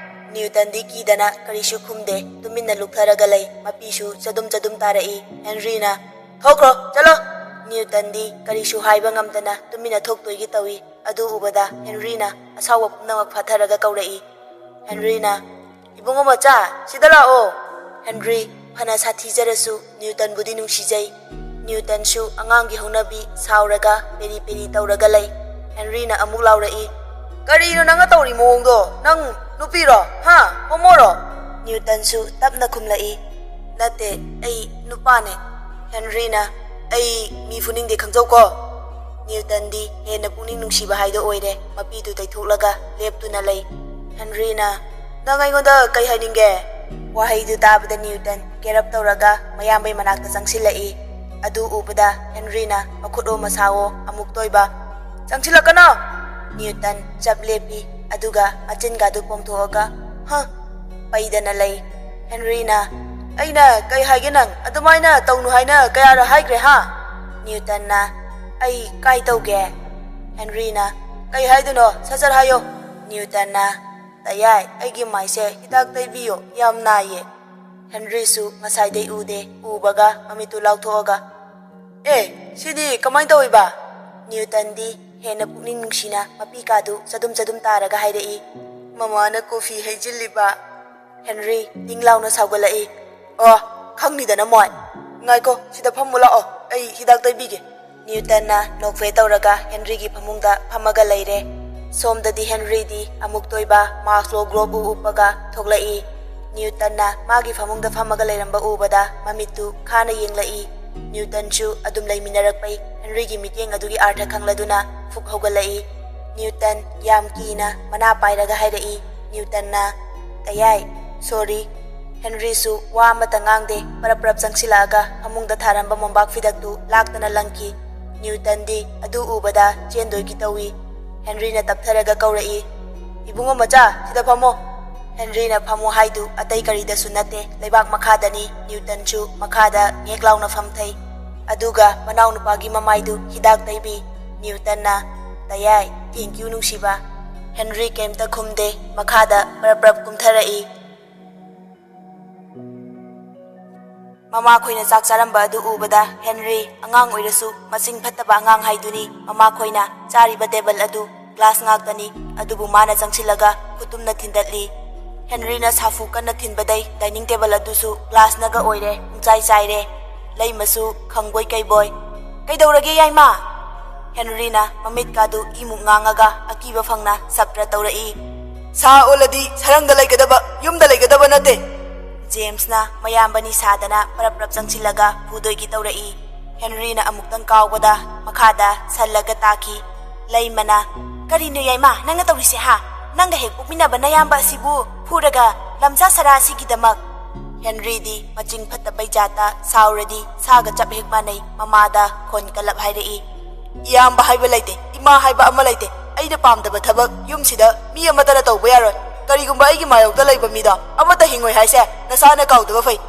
ꯅ꯭ꯌꯨꯇꯟꯗꯤ ꯀꯤꯗꯅ ꯀꯔꯤꯁꯨ ꯈꯨꯝꯗꯦ, ꯇꯨꯃꯤꯟꯅ ꯂꯨꯞꯊꯔꯒ ꯂꯩ꯫ ꯃꯄꯤꯁꯨ ꯆꯗꯨꯝ ꯆꯗꯨꯝ ꯇꯥꯔꯛꯏ꯫ ꯍꯦꯟꯔꯤꯅ, "ꯊꯣꯛꯈ꯭ꯔꯣ, ꯆꯠꯂꯣ!" ꯅ꯭ꯌꯨꯇꯟꯗꯤ ꯀꯔꯤꯁꯨ ꯍꯥꯏꯕ ꯉꯝꯗꯅ ꯇꯨꯃꯤꯟꯅ ꯊꯣꯛꯇꯣꯏꯒꯤ ꯇꯧꯏ꯫ ꯑꯗꯨ ꯎꯕꯗ ꯍꯦꯟꯔꯤꯅ ꯑꯁꯥꯎꯕ ꯄꯨꯝꯅꯃꯛ ꯐꯥꯊꯔꯒ ꯀꯧꯔꯛꯏ꯫ ꯍꯦꯟꯔꯤꯅ, "ꯏꯕꯨꯡꯉꯣ ꯃꯆꯥ, ꯁꯤꯗ ꯂꯥꯛꯑꯣ!" ꯍꯦꯟꯔꯤ ꯐꯅ ꯁꯥꯊꯤꯖꯔꯁꯨ ꯅ꯭ꯌꯨꯇꯟꯕꯨꯗꯤ ꯅꯨꯡꯁꯤꯖꯩ꯫ ꯅ꯭ꯌꯨꯇꯟꯁꯨ ꯑꯉꯥꯡꯒꯤ ꯍꯧꯅꯕꯤ ꯁꯥꯎꯔꯒ ꯄꯦꯔꯤ ꯄꯦꯔꯤ ꯇꯧꯔꯒ ꯂꯩ꯫ ꯍꯦꯟꯔꯤꯅ ꯑꯃꯨꯛ ꯂꯥꯎꯔꯛꯏ, "ꯀꯔꯤꯅꯣ ꯅꯪꯅ ꯇꯧꯔꯤ ꯃꯑꯣꯡꯗꯣ? ꯅꯪ ꯅꯨꯄꯤꯔꯣ? ꯍꯥ? ꯍꯣꯃꯣꯔꯣ?" ꯅ꯭ꯌꯨꯇꯟꯁꯨ ꯇꯞꯅ ꯈꯨꯝꯂꯛꯏ, "ꯅꯠꯇꯦ, ꯑꯩ ꯅꯨꯄꯥꯅꯦ꯫" ꯍꯦꯟꯔꯤꯅ, "ꯑꯩ ꯃꯤ ꯐꯨꯅꯤꯡꯗꯦ, ꯈꯪꯖꯧꯀꯣ꯫" ꯅ꯭ꯌꯨꯇꯟꯗꯤ ꯍꯦꯟꯅ ꯄꯨꯛꯅꯤꯡ ꯅꯨꯡꯁꯤꯕ ꯍꯥꯏꯗꯣ ꯑꯣꯏꯔꯦ꯫ ꯃꯄꯤꯗꯨ ꯇꯩꯊꯣꯛꯂꯒ ꯂꯦꯞꯇꯨꯅ ꯂꯩ꯫ ꯍꯦꯟꯔꯤꯅ, "ꯅꯪ ꯑꯩꯉꯣꯟꯗ ꯀꯩ ꯍꯥꯏꯅꯤꯡꯒꯦ?" ꯋꯥꯍꯩꯗꯨ ꯇꯥꯕꯗ ꯅ꯭ꯌꯨꯇꯟ ꯒꯦꯔꯞ ꯇꯧꯔꯒ ꯃꯌꯥꯝꯕꯩ ꯃꯅꯥꯛꯇ ꯆꯪꯁꯤꯜꯂꯛꯏ꯫ ꯑꯗꯨ ꯎꯕꯗ ꯍꯦꯟꯔꯤꯅ ꯃꯈꯨꯠ ꯑꯣ ꯃꯁꯥꯋꯣ ꯑꯃꯨꯛꯇ ꯑꯣꯏꯕ, "ꯆꯪꯁꯤꯜꯂꯛꯀꯅꯣ!" ꯅ꯭ꯌꯨꯇꯟ ꯆꯞ ꯂꯦꯞꯄꯤ, ꯑꯗꯨꯒ ꯃꯆꯤꯟꯒꯗꯨ ꯄꯣꯝꯊꯣꯛꯑꯒ, "ꯍ!" ꯄꯩꯗꯅ ꯂꯩ꯫ ꯍꯦꯟꯔꯤꯅ, "ꯑꯩꯅ ꯀꯩ ꯍꯥꯏꯒꯦ, ꯅꯪ ꯑꯗꯨꯃꯥꯏꯅ ꯇꯧꯅꯨ ꯍꯥꯏꯅ ꯀꯌꯥꯔ ꯍꯥꯏꯈ꯭ꯔꯦ, ꯍꯥ?" ꯅ꯭ꯌꯨꯇꯟꯅ, "ꯑꯩ ꯀꯥꯏ ꯇꯧꯒꯦ?" ꯍꯦꯟꯔꯤꯅ, "ꯀꯩ ꯍꯥꯏꯗꯣꯏꯅꯣ? ꯁꯠ ꯁꯠ ꯍꯥꯏꯌꯣ꯫" ꯅ꯭ꯌꯨꯇꯟꯅ, "ꯇꯌꯥꯏ, ꯑꯩꯒꯤ ꯃꯥꯏꯁꯦ ꯍꯤꯗꯥꯛ ꯇꯩꯕꯤꯌꯣ, ꯌꯥꯝ ꯅꯥꯏꯌꯦ꯫" ꯍꯦꯟꯔꯤꯁꯨ ꯉꯁꯥꯏꯗꯩ ꯎꯗꯦ, ꯎꯕꯒ ꯃꯃꯤꯠꯇꯨ ꯂꯥꯎꯊꯣꯛꯑꯒ, "ꯑꯦ, ꯁꯤꯗꯤ ꯀꯃꯥꯏꯅ ꯇꯧꯋꯤꯕ?" ꯅ꯭ꯌꯨꯇꯟꯗꯤ ꯍꯦꯟꯅ ꯄꯨꯛꯅꯤꯡ ꯅꯨꯡꯁꯤꯅ ꯃꯄꯤ ꯀꯥꯗꯨ ꯆꯗꯨꯝ ꯆꯗꯨꯝ ꯇꯥꯔꯒ ꯍꯥꯏꯔꯛꯏ, "ꯃꯃꯥꯅ ꯀꯣꯐꯤ ꯍꯩꯖꯤꯜꯂꯤꯕ꯫" ꯍꯦꯟꯔꯤ ꯇꯤꯡ ꯂꯥꯎꯅ ꯁꯥꯎꯒꯠꯂꯛꯏ, "ꯑꯣ, ꯈꯪꯅꯤꯗꯅ ꯃꯣꯏ꯫ ꯉꯥꯏꯈꯣ, ꯁꯤꯗ ꯐꯝꯃꯨ ꯂꯥꯛꯑꯣ, ꯑꯩ ꯍꯤꯗꯥꯛ ꯇꯩꯕꯤꯒꯦ꯫" ꯅ꯭ꯌꯨꯇꯟꯅ ꯅꯣꯛꯐꯦ ꯇꯧꯔꯒ ꯍꯦꯟꯔꯤꯒꯤ ꯐꯃꯨꯡꯗ ꯐꯝꯃꯒ ꯂꯩꯔꯦ꯫ ꯁꯣꯝꯗꯗꯤ ꯍꯦꯟꯔꯤꯗꯤ ꯑꯃꯨꯛꯇꯣꯏꯕ ꯃꯥꯁꯂꯣ ꯒ꯭ꯂꯣꯕ ꯎ ꯎꯞꯄꯒ ꯊꯣꯛꯂꯛꯏ꯫ ꯅ꯭ꯌꯨꯇꯟꯅ ꯃꯥꯒꯤ ꯐꯃꯨꯡꯗ ꯐꯝꯃꯒ ꯂꯩꯔꯝꯕ ꯎꯕꯗ ꯃꯃꯤꯠꯇꯨ ꯈꯥꯅ ꯌꯦꯡꯂꯛꯏ꯫ ꯅ꯭ꯌꯨꯇꯟꯁꯨ ꯑꯗꯨꯝ ꯂꯩꯃꯤꯟꯅꯔꯛꯄꯩ ꯍꯦꯟꯔꯤꯒꯤ ꯃꯤꯠꯌꯦꯡ ꯑꯗꯨꯒꯤ ꯑꯥꯔꯊ ꯈꯪꯂꯗꯨꯅ ꯐꯨꯛ ꯍꯧꯒꯠꯂꯛꯏ꯫ ꯅ꯭ꯌꯨꯇꯟ ꯌꯥꯝ ꯀꯤꯅ ꯃꯅꯥ ꯄꯥꯏꯔꯒ ꯍꯥꯏꯔꯛꯏ꯫ ꯅ꯭ꯌꯨꯇꯟꯅ, "ꯇꯌꯥꯏ, ꯁꯣꯔꯤ꯫" ꯍꯦꯟꯔꯤꯁꯨ ꯋꯥ ꯑꯃꯠꯇ ꯉꯥꯡꯗꯦ, ꯄꯔꯞ ꯄꯔꯞ ꯆꯪꯁꯤꯜꯂꯛꯑꯒ ꯐꯃꯨꯡꯗ ꯊꯥꯔꯝꯕ ꯃꯣꯝꯄꯥꯛ ꯐꯤꯗꯛꯇꯨ ꯂꯥꯛꯇꯅ ꯂꯪꯈꯤ꯫ ꯅ꯭ꯌꯨꯇꯟꯗꯤ ꯑꯗꯨ ꯎꯕꯗ ꯆꯦꯟꯗꯣꯏꯒꯤ ꯇꯧꯏ꯫ ꯍꯦꯟꯔꯤꯅ ꯇꯞꯊꯔꯒ ꯀꯧꯔꯛꯏ, "ꯏꯕꯨꯡꯉꯣ ꯃꯆꯥ, ꯁꯤꯗ ꯐꯝꯃꯣ꯫" ꯍꯦꯟꯔꯤꯅ ꯐꯝꯃꯣ ꯍꯥꯏꯗꯨ ꯑꯇꯩ ꯀꯔꯤꯗꯁꯨ ꯅꯠꯇꯦ, ꯂꯩꯕꯥꯛ ꯃꯈꯥꯗꯅꯤ꯫ ꯅ꯭ꯌꯨꯇꯟꯁꯨ ꯃꯈꯥꯗ ꯉꯦꯛ ꯂꯥꯎꯅ ꯐꯝꯊꯩ꯫ ꯑꯗꯨꯒ ꯃꯅꯥꯎꯅꯨꯄꯥꯒꯤ ꯃꯃꯥꯏꯗꯨ ꯍꯤꯗꯥꯛ ꯇꯩꯕꯤ꯫ ꯅ꯭ꯌꯨꯇꯟꯅ, "ꯇꯌꯥꯏ, thank you, ꯅꯨꯡꯁꯤꯕ꯫" ꯍꯦꯟꯔꯤ ꯀꯩꯝꯇ ꯈꯨꯝꯗꯦ, ꯃꯈꯥꯗ ꯄꯔꯞ ꯄꯔꯞ ꯀꯨꯝꯊꯔꯛꯏ꯫ ꯃꯃꯥꯈꯣꯏꯅ ꯆꯥꯛ ꯆꯥꯔꯝꯕ ꯑꯗꯨ ꯎꯕꯗ ꯍꯦꯟꯔꯤ, ꯑꯉꯥꯡ ꯑꯣꯏꯔꯁꯨ ꯃꯆꯤꯡ ꯐꯠꯇꯕ ꯑꯉꯥꯡ ꯍꯥꯏꯗꯨꯅꯤ꯫ ꯃꯃꯥꯈꯣꯏꯅ ꯆꯥꯔꯤꯕ ꯇꯦꯕꯜ ꯑꯗꯨ ꯒ꯭ꯂꯥꯁ ꯉꯥꯛꯇꯅꯤ, ꯑꯗꯨꯕꯨ ꯃꯥꯅ ꯆꯪꯁꯤꯜꯂꯒ ꯈꯨꯇꯨꯝꯅ ꯊꯤꯟꯗꯠꯂꯤ꯫ ꯍꯦꯟꯔꯤꯅ ꯁꯥꯐꯨ ꯀꯟꯅ ꯊꯤꯟꯕꯗꯩ ꯗꯥꯏꯅꯤꯡ ꯇꯦꯕꯜ ꯑꯗꯨꯁꯨ ꯒ꯭ꯂꯥꯁꯅꯒ ꯑꯣꯏꯔꯦ, ꯄꯨꯡꯆꯥꯏ ꯆꯥꯏꯔꯦ꯫ ꯂꯩꯃꯁꯨ ꯈꯪꯕꯣꯏ ꯀꯩꯕꯣꯏ, "ꯀꯩꯗꯧꯔꯒꯦ ꯌꯥꯏꯃ?" ꯍꯦꯟꯔꯤꯅ ꯃꯃꯤꯠꯀꯥꯗꯨ ꯏꯃꯨꯛ ꯉꯥꯡꯉꯒ ꯑꯀꯤꯕ ꯐꯪꯅ ꯁꯞꯇ꯭ꯔ ꯇꯧꯔꯛꯏ꯫ "ꯁꯥ ꯑꯣꯜꯂꯗꯤ ꯁꯔꯪꯗ ꯂꯩꯒꯗꯕ, ꯌꯨꯝꯗ ꯂꯩꯒꯗꯕ ꯅꯠꯇꯦ!" ꯖꯦꯝꯁꯅ ꯃꯌꯥꯝꯕꯅꯤ ꯁꯥꯗꯅ ꯄꯔꯞ ꯄꯔꯞ ꯆꯪꯁꯤꯜꯂꯒ ꯐꯨꯗꯣꯏꯒꯤ ꯇꯧꯔꯛꯏ꯫ ꯍꯦꯟꯔꯤꯅ ꯑꯃꯨꯛꯇꯪ ꯀꯥꯎꯕꯗ ꯃꯈꯥꯗ ꯁꯜꯂꯒ ꯇꯥꯈꯤ꯫ ꯂꯩꯃꯅ, "ꯀꯔꯤꯅꯣ ꯌꯥꯏꯃ ꯅꯪꯅ ꯇꯧꯔꯤꯁꯦ ꯍꯥ? ꯅꯪꯒ ꯍꯦꯛ ꯄꯣꯛꯃꯤꯟꯅꯕ ꯅꯌꯥꯝꯕ ꯑꯁꯤꯕꯨ ꯐꯨꯔꯒ ꯂꯝꯖꯥ ꯁꯔꯥ ꯑꯁꯤꯒꯤꯗꯃꯛ?" ꯍꯦꯟꯔꯤꯗꯤ ꯃꯆꯤꯡ ꯐꯠꯇꯕꯩ ꯖꯥꯠꯇ ꯁꯥꯎꯔꯗꯤ ꯁꯥꯒ ꯆꯞ ꯍꯦꯛ ꯃꯥꯟꯅꯩ, ꯃꯃꯥꯗ ꯈꯣꯟ ꯀꯜꯂꯞ ꯍꯥꯏꯔꯛꯏ꯫ "ꯏꯌꯥꯝꯕ ꯍꯥꯏꯕ ꯂꯩꯇꯦ, ꯏꯃꯥ ꯍꯥꯏꯕ ꯑꯃ ꯂꯩꯇꯦ꯫ ꯑꯩꯅ ꯄꯥꯝꯗꯕ ꯊꯕꯛ ꯌꯨꯝꯁꯤꯗ ꯃꯤ ꯑꯃꯠꯇꯅ ꯇꯧꯕ ꯌꯥꯔꯣꯏ꯫ ꯀꯔꯤꯒꯨꯝꯕ ꯑꯩꯒꯤ ꯃꯥꯌꯣꯛꯇ ꯂꯩꯕ ꯃꯤꯗꯣ ꯑꯃꯠꯇ ꯍꯤꯡꯉꯣꯏ ꯍꯥꯏꯁꯦ ꯅꯁꯥꯅ ꯀꯥꯎꯗꯕ ꯐꯩ꯫"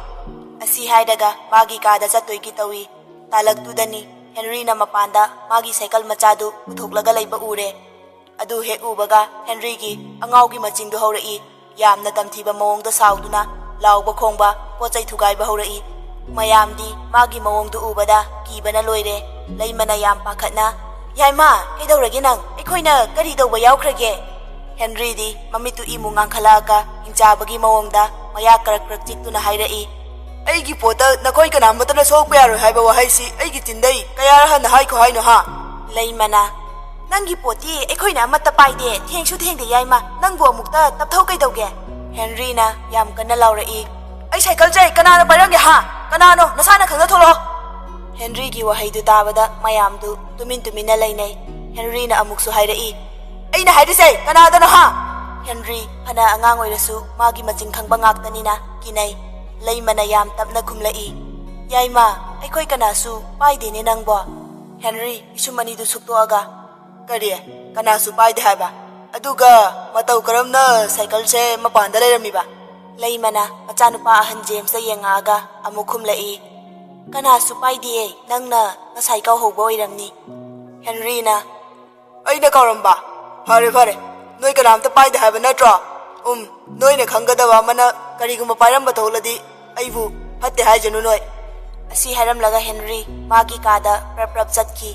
ꯑꯁꯤ ꯍꯥꯏꯔꯒ ꯃꯥꯒꯤ ꯀꯥꯗ ꯆꯠꯇꯣꯏꯒꯤ ꯇꯧꯏ꯫ ꯇꯥꯂꯛꯇꯨꯗꯅꯤ ꯍꯦꯟꯔꯤꯅ ꯃꯄꯥꯟꯗ ꯃꯥꯒꯤ ꯁꯥꯏꯀꯜ ꯃꯆꯥꯗꯨ ꯄꯨꯊꯣꯛꯂꯒ ꯂꯩꯕ ꯎꯔꯦ꯫ ꯑꯗꯨ ꯍꯦꯛ ꯎꯕꯒ ꯍꯦꯟꯔꯤꯒꯤ ꯑꯉꯥꯎꯒꯤ ꯃꯆꯤꯡꯗꯨ ꯍꯧꯔꯛꯏ꯫ ꯌꯥꯝꯅ ꯇꯝꯊꯤꯕ ꯃꯑꯣꯡꯗ ꯁꯥꯎꯗꯨꯅ ꯂꯥꯎꯕ ꯈꯣꯡꯕ, ꯄꯣꯠ ꯆꯩ ꯊꯨꯒꯥꯏꯕ ꯍꯧꯔꯛꯏ꯫ ꯃꯌꯥꯝꯗꯤ ꯃꯥꯒꯤ ꯃꯑꯣꯡꯗꯨ ꯎꯕꯗ ꯀꯤꯕꯅ ꯂꯣꯏꯔꯦ꯫ ꯂꯩꯃꯅ ꯌꯥꯝ ꯄꯥꯈꯠꯅ, "ꯌꯥꯏꯃ, ꯀꯩꯗꯧꯔꯒꯦ ꯅꯪ? ꯑꯩꯈꯣꯏꯅ ꯀꯔꯤ ꯇꯧꯕ ꯌꯥꯎꯈ꯭ꯔꯒꯦ?" ꯍꯦꯟꯔꯤꯗꯤ ꯃꯃꯤꯠꯇꯨ ꯏꯃꯨ ꯉꯥꯡꯈꯠꯂꯛꯑꯒ ꯍꯤꯡꯆꯥꯕꯒꯤ ꯃꯑꯣꯡꯗ ꯃꯌꯥ ꯀꯔꯛ ꯀꯔꯛ ꯆꯤꯛꯇꯨꯅ ꯍꯥꯏꯔꯛꯏ꯫ "ꯑꯩꯒꯤ ꯄꯣꯠꯇ ꯅꯈꯣꯏ ꯀꯅꯥꯃꯠꯇꯅ ꯁꯣꯛꯄ ꯌꯥꯔꯣꯏ ꯍꯥꯏꯕ ꯋꯥꯍꯩꯁꯤ ꯑꯩꯒꯤ ꯆꯤꯟꯗꯩ ꯀꯌꯥꯔꯛ ꯍꯟꯅ ꯍꯥꯏꯈꯣ ꯍꯥꯏꯅꯣ ꯍꯥ?" ꯂꯩꯃꯅ, "ꯅꯪꯒꯤ ꯄꯣꯠꯇꯤ ꯑꯩꯈꯣꯏꯅ ꯑꯃꯠꯇ ꯄꯥꯏꯗꯦ, ꯊꯦꯡꯁꯨ ꯊꯦꯡꯗꯦ ꯌꯥꯏꯃ, ꯅꯪꯕꯨ ꯑꯃꯨꯛꯇ ꯇꯞꯊꯧ ꯀꯩꯗꯧꯒꯦ?" ꯍꯦꯟꯔꯤꯅ ꯌꯥꯝ ꯀꯟꯅ ꯂꯥꯎꯔꯛꯏ꯫ "ꯑꯩ ꯁꯥꯏꯀꯜꯁꯦ ꯀꯅꯥꯅ ꯄꯥꯏꯔꯝꯒꯦ ꯍꯥ? ꯀꯅꯥꯅꯣ? ꯅꯁꯥꯅ ꯈꯪꯅ ꯊꯣꯛꯂꯛꯑꯣ!" ꯍꯦꯟꯔꯤꯒꯤ ꯋꯥꯍꯩꯗꯨ ꯇꯥꯕꯗ ꯃꯌꯥꯝꯗꯨ ꯇꯨꯃꯤꯟ ꯇꯨꯃꯤꯟꯅ ꯂꯩꯅꯩ꯫ ꯍꯦꯟꯔꯤꯅ ꯑꯃꯨꯛꯁꯨ ꯍꯥꯏꯔꯛꯏ, "ꯑꯩꯅ ꯍꯥꯏꯔꯤꯁꯦ ꯀꯅꯥꯗꯅꯣ ꯍꯥ?" ꯍꯦꯟꯔꯤ ꯐꯅ ꯑꯉꯥꯡ ꯑꯣꯏꯔꯁꯨ ꯃꯥꯒꯤ ꯃꯆꯤꯟ ꯈꯪꯕ ꯉꯥꯛꯇꯅꯤꯅ ꯀꯤꯅꯩ꯫ ꯂꯩꯃꯅ ꯌꯥꯝ ꯇꯞꯅ ꯈꯨꯝꯂꯛꯏ, "ꯌꯥꯏꯃ, ꯑꯩꯈꯣꯏ ꯀꯅꯥꯁꯨ ꯄꯥꯏꯗꯦꯅꯦ ꯅꯪꯕꯣ?" ꯍꯦꯟꯔꯤ ꯄꯤꯁꯨꯝ ꯑꯅꯤꯗꯨ ꯁꯨꯛꯇꯣꯛꯑꯒ, "ꯀꯔꯤ? ꯀꯅꯥꯁꯨ ꯄꯥꯏꯗꯦ ꯍꯥꯏꯕ? ꯑꯗꯨꯒ ꯃꯇꯧ ꯀꯔꯝꯅ ꯁꯥꯏꯀꯜꯁꯦ ꯃꯄꯥꯟꯗ ꯂꯩꯔꯝꯃꯤꯕ?" ꯂꯩꯃꯅ ꯃꯆꯥꯅꯨꯄꯥ ꯑꯍꯟ ꯖꯦꯝꯁꯇ ꯌꯦꯡꯉꯛꯑꯒ ꯑꯃꯨꯛ ꯈꯨꯝꯂꯛꯏ, "ꯀꯅꯥꯁꯨ ꯄꯥꯏꯗꯤꯌꯦ, ꯅꯪꯅ ꯉꯁꯥꯏ ꯀꯥꯎꯍꯧꯕ ꯑꯣꯏꯔꯝꯅꯤ꯫" ꯍꯦꯟꯔꯤꯅ, "ꯑꯩꯅ ꯀꯥꯎꯔꯝꯕ? ꯐꯔꯦ, ꯐꯔꯦ, ꯅꯣꯏ ꯀꯅꯥꯝꯇ ꯄꯥꯏꯗꯦ ꯍꯥꯏꯕ ꯅꯠꯇ꯭ꯔꯣ? ꯎꯝ, ꯅꯣꯏꯅ ꯈꯪꯒꯗꯕ ꯑꯃꯅ ꯀꯔꯤꯒꯨꯝꯕ ꯄꯥꯏꯔꯝꯕ ꯊꯣꯛꯂꯗꯤ ꯑꯩꯕꯨ ꯐꯠꯇꯦ ꯍꯥꯏꯖꯅꯨ ꯅꯣꯏ꯫" ꯑꯁꯤ ꯍꯥꯏꯔꯝꯂꯒ ꯍꯦꯟꯔꯤ ꯃꯥꯒꯤ ꯀꯥꯗ ꯄ꯭ꯔꯞ ꯄ꯭ꯔꯞ ꯆꯠꯈꯤ꯫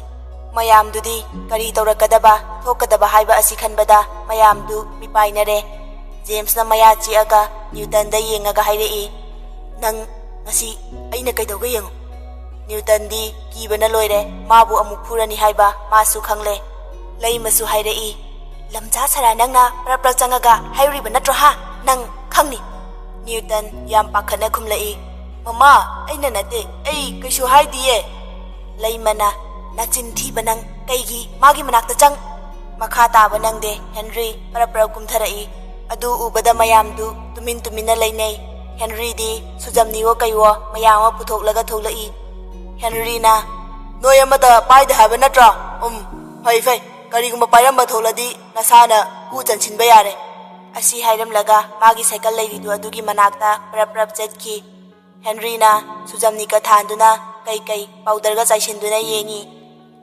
ꯃꯌꯥꯝꯗꯨꯗꯤ ꯀꯔꯤ ꯇꯧꯔꯛꯀꯗꯕ, ꯊꯣꯛꯀꯗꯕ ꯍꯥꯏꯕ ꯑꯁꯤ ꯈꯟꯕꯗ ꯃꯌꯥꯝꯗꯨ ꯃꯤꯄꯥꯏꯅꯔꯦ꯫ ꯖꯦꯝꯁꯅ ꯃꯌꯥ ꯆꯤꯛꯑꯒ ꯅ꯭ꯌꯨꯇꯟꯗ ꯌꯦꯡꯉꯒ ꯍꯥꯏꯔꯛꯏ, "ꯅꯪ ꯉꯁꯤ ꯑꯩꯅ ꯀꯩꯗꯧꯒꯦ ꯌꯦꯡꯉꯨ꯫" ꯅ꯭ꯌꯨꯇꯟꯗꯤ ꯀꯤꯕꯅ ꯂꯣꯏꯔꯦ, ꯃꯥꯕꯨ ꯑꯃꯨꯛ ꯐꯨꯔꯅꯤ ꯍꯥꯏꯕ ꯃꯥꯁꯨ ꯈꯪꯂꯦ꯫ ꯂꯩꯃꯁꯨ ꯍꯥꯏꯔꯛꯏ, "ꯂꯝꯖꯥ ꯁꯔꯥ ꯅꯪꯅ ꯄ꯭ꯔꯞ ꯄ꯭ꯔꯞ ꯆꯪꯉꯒ ꯍꯥꯏꯔꯨꯔꯤꯕ ꯅꯠꯇ꯭ꯔꯣ ꯍꯥ? ꯅꯪ ꯈꯪꯅꯤ?" ꯅ꯭ꯌꯨꯇꯟ ꯌꯥꯝ ꯄꯥꯈꯠꯅ ꯈꯨꯝꯂꯛꯏ, "ꯃꯃꯥ, ꯑꯩꯅ ꯅꯠꯇꯦ, ꯑꯩ ꯀꯩꯁꯨ ꯍꯥꯏꯗꯤꯌꯦ꯫" ꯂꯩꯃꯅ, "ꯅꯆꯤꯟ ꯊꯤꯕ ꯅꯪ, ꯀꯩꯒꯤ ꯃꯥꯒꯤ ꯃꯅꯥꯛꯇ ꯆꯪ?" ꯃꯈꯥ ꯇꯥꯕ ꯅꯪꯗꯦ, ꯍꯦꯟꯔꯤ ꯄꯔꯞ ꯄꯔꯞ ꯀꯨꯝꯊꯔꯛꯏ꯫ ꯑꯗꯨ ꯎꯕꯗ ꯃꯌꯥꯝꯗꯨ ꯇꯨꯃꯤꯟ ꯇꯨꯃꯤꯟꯅ ꯂꯩꯅꯩ꯫ ꯍꯦꯟꯔꯤꯗꯤ ꯁꯨꯖꯝꯅꯤꯋꯣ ꯀꯩꯋꯣ ꯃꯌꯥꯝ ꯑꯃ ꯄꯨꯊꯣꯛꯂꯒ ꯊꯣꯛꯂꯛꯏ꯫ ꯍꯦꯟꯔꯤꯅ, "ꯅꯣꯏ ꯑꯃꯇ ꯄꯥꯏꯗꯦ ꯍꯥꯏꯕ ꯅꯠꯇ꯭ꯔꯣ? ꯎꯝ, ꯐꯩ ꯐꯩ, ꯀꯔꯤꯒꯨꯝꯕ ꯄꯥꯏꯔꯝꯕ ꯊꯣꯛꯂꯗꯤ ꯅꯁꯥꯅ ꯀꯨ ꯆꯟꯁꯤꯟꯕ ꯌꯥꯔꯦ꯫" ꯑꯁꯤ ꯍꯥꯏꯔꯝꯂꯒ ꯃꯥꯒꯤ ꯁꯥꯏꯀꯜ ꯂꯩꯔꯤꯗꯨ ꯑꯗꯨꯒꯤ ꯃꯅꯥꯛꯇ ꯄꯔꯞ ꯄꯔꯞ ꯆꯠꯈꯤ꯫ ꯍꯦꯟꯔꯤꯅ ꯁꯨꯖꯝꯅꯤꯀ ꯊꯥꯟꯗꯨꯅ ꯀꯩꯀꯩ ꯄꯥꯎꯗꯔꯒ ꯆꯥꯏꯁꯤꯟꯗꯨꯅ ꯌꯦꯡꯉꯤ꯫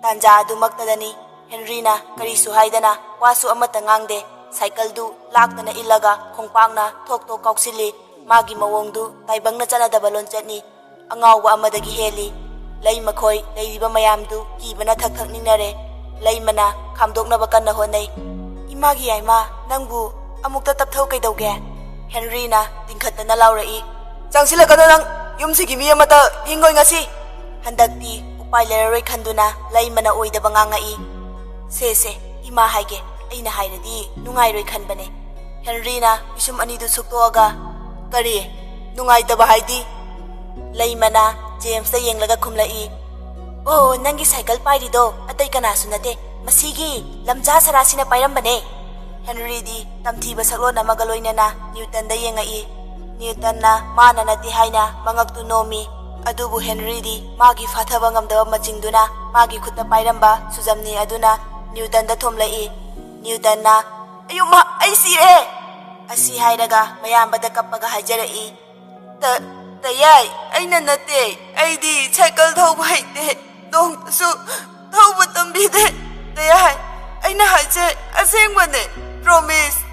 ꯇꯥꯟꯖꯥ ꯑꯗꯨꯃꯛꯇꯗꯅꯤ ꯍꯦꯟꯔꯤꯅ ꯀꯔꯤꯁꯨ ꯍꯥꯏꯗꯅ ꯋꯥꯁꯨ ꯑꯃꯠꯇ ꯉꯥꯡꯗꯦ, ꯁꯥꯏꯀꯜꯗꯨ ꯂꯥꯛꯇꯅ ꯏꯜꯂꯒ ꯈꯣꯡꯄꯥꯛꯅ ꯊꯣꯛ ꯊꯣꯛ ꯀꯥꯎꯁꯤꯜꯂꯤ꯫ ꯃꯥꯒꯤ ꯃꯑꯣꯡꯗꯨ ꯇꯥꯏꯕꯪꯅ ꯆꯠꯅꯗꯕ ꯂꯣꯟꯆꯠꯅꯤ꯫ ꯑꯉꯥꯎꯕ ꯑꯃꯗꯒꯤ ꯍꯦꯜꯂꯤ꯫ ꯂꯩ ꯃꯈꯣꯏ ꯂꯩꯔꯤꯕ ꯃꯌꯥꯝꯗꯨ ꯀꯤꯕꯅ ꯊꯛ ꯊꯛ ꯅꯤꯛꯅꯔꯦ꯫ ꯂꯩꯃꯅ ꯈꯥꯝꯗꯣꯛꯅꯕ ꯀꯟꯅ ꯍꯣꯠꯅꯩ꯫ "ꯏꯃꯥꯒꯤ ꯌꯥꯏꯃ, ꯅꯪꯕꯨ ꯑꯃꯨꯛꯇ ꯇꯞꯊꯧ ꯀꯩꯗꯧꯒꯦ?" ꯍꯦꯟꯔꯤꯅ ꯇꯤꯡꯈꯠꯇꯅ ꯂꯥꯎꯔꯛꯏ꯫ "ꯆꯪꯁꯤꯜꯂꯛꯀꯅꯨ ꯅꯪ, ꯌꯨꯝꯁꯤꯒꯤ ꯃꯤ ꯑꯃꯠꯇ ꯍꯤꯡꯉꯣꯏ ꯉꯁꯤ꯫" ꯍꯟꯗꯛꯇꯤ ꯎꯄꯥꯏ ꯂꯩꯔꯔꯣꯏ ꯈꯟꯗꯨꯅ ꯂꯩꯃꯅ ꯑꯣꯏꯗꯕ ꯉꯥꯡꯉꯛꯏ꯫ "ꯁꯦ ꯁꯦ, ꯏꯃꯥ ꯍꯥꯏꯒꯦ, ꯑꯩꯅ ꯍꯥꯏꯔꯗꯤ ꯅꯨꯡꯉꯥꯏꯔꯣꯏ ꯈꯟꯕꯅꯦ꯫" ꯍꯦꯟꯔꯤꯅ ꯄꯤꯁꯨꯝ ꯑꯅꯤꯗꯨ ꯁꯨꯛꯇꯣꯛꯑꯒ, "ꯀꯔꯤ? ꯅꯨꯡꯉꯥꯏꯇꯕ ꯍꯥꯏꯗꯤ?" ꯂꯩꯃꯅ ꯖꯦꯝꯁꯇ ꯌꯦꯡꯂꯒ ꯈꯨꯝꯂꯛꯏ, "ꯑꯣ, ꯅꯪꯒꯤ ꯁꯥꯏꯀꯜ ꯄꯥꯏꯔꯤꯗꯣ ꯑꯇꯩ ꯀꯅꯥꯁꯨ ꯅꯠꯇꯦ, ꯃꯁꯤꯒꯤ ꯂꯝꯖꯥ ꯁꯔꯥꯁꯤꯅ ꯄꯥꯏꯔꯝꯕꯅꯦ꯫" ꯍꯦꯟꯔꯤꯗꯤ ꯇꯝꯊꯤꯕ ꯁꯛꯂꯣꯟ ꯑꯃꯒ ꯂꯣꯏꯅꯅ ꯅ꯭ꯌꯨꯇꯟꯗ ꯌꯦꯡꯉꯛꯏ꯫ ꯅ꯭ꯌꯨꯇꯟꯅ ꯃꯥꯅ ꯅꯠꯇꯦ ꯍꯥꯏꯅ ꯃꯉꯛꯇꯨ ꯅꯣꯝꯃꯤ꯫ ꯑꯗꯨꯕꯨ ꯍꯦꯟꯔꯤꯗꯤ ꯃꯥꯒꯤ ꯐꯥꯊꯕ ꯉꯝꯗꯕ ꯃꯆꯤꯡꯗꯨꯅ ꯃꯥꯒꯤ ꯈꯨꯠꯇ ꯄꯥꯏꯔꯝꯕ ꯁꯨꯖꯝꯅꯤ ꯑꯗꯨꯅ ꯅ꯭ꯌꯨꯇꯟꯗ ꯊꯣꯝꯂꯛꯏ꯫ ꯅ꯭ꯌꯨꯇꯟꯅ, "ꯑꯌꯨꯝ, ꯑꯩ ꯁꯤꯔꯦ!" ꯑꯁꯤ ꯍꯥꯏꯔꯒ ꯃꯌꯥꯝꯕꯗ ꯀꯞꯄꯒ ꯍꯥꯏꯖꯔꯛꯏ, "ꯇ-, ꯇꯌꯥꯏ, ꯑꯩꯅ ꯅꯠꯇꯦ, ꯑꯩꯗꯤ ꯁꯥꯏꯀꯜ ꯊꯧꯕ ꯍꯩꯇꯦ, ꯅꯣꯡꯇꯁꯨ ꯊꯧꯕ ꯇꯝꯕꯤꯗꯦ, ꯇꯌꯥꯏ, ꯑꯩꯅ ꯍꯥꯏꯁꯦ ꯑꯁꯦꯡꯕꯅꯦ, ꯄ꯭ꯔꯣꯃꯤꯁ꯫"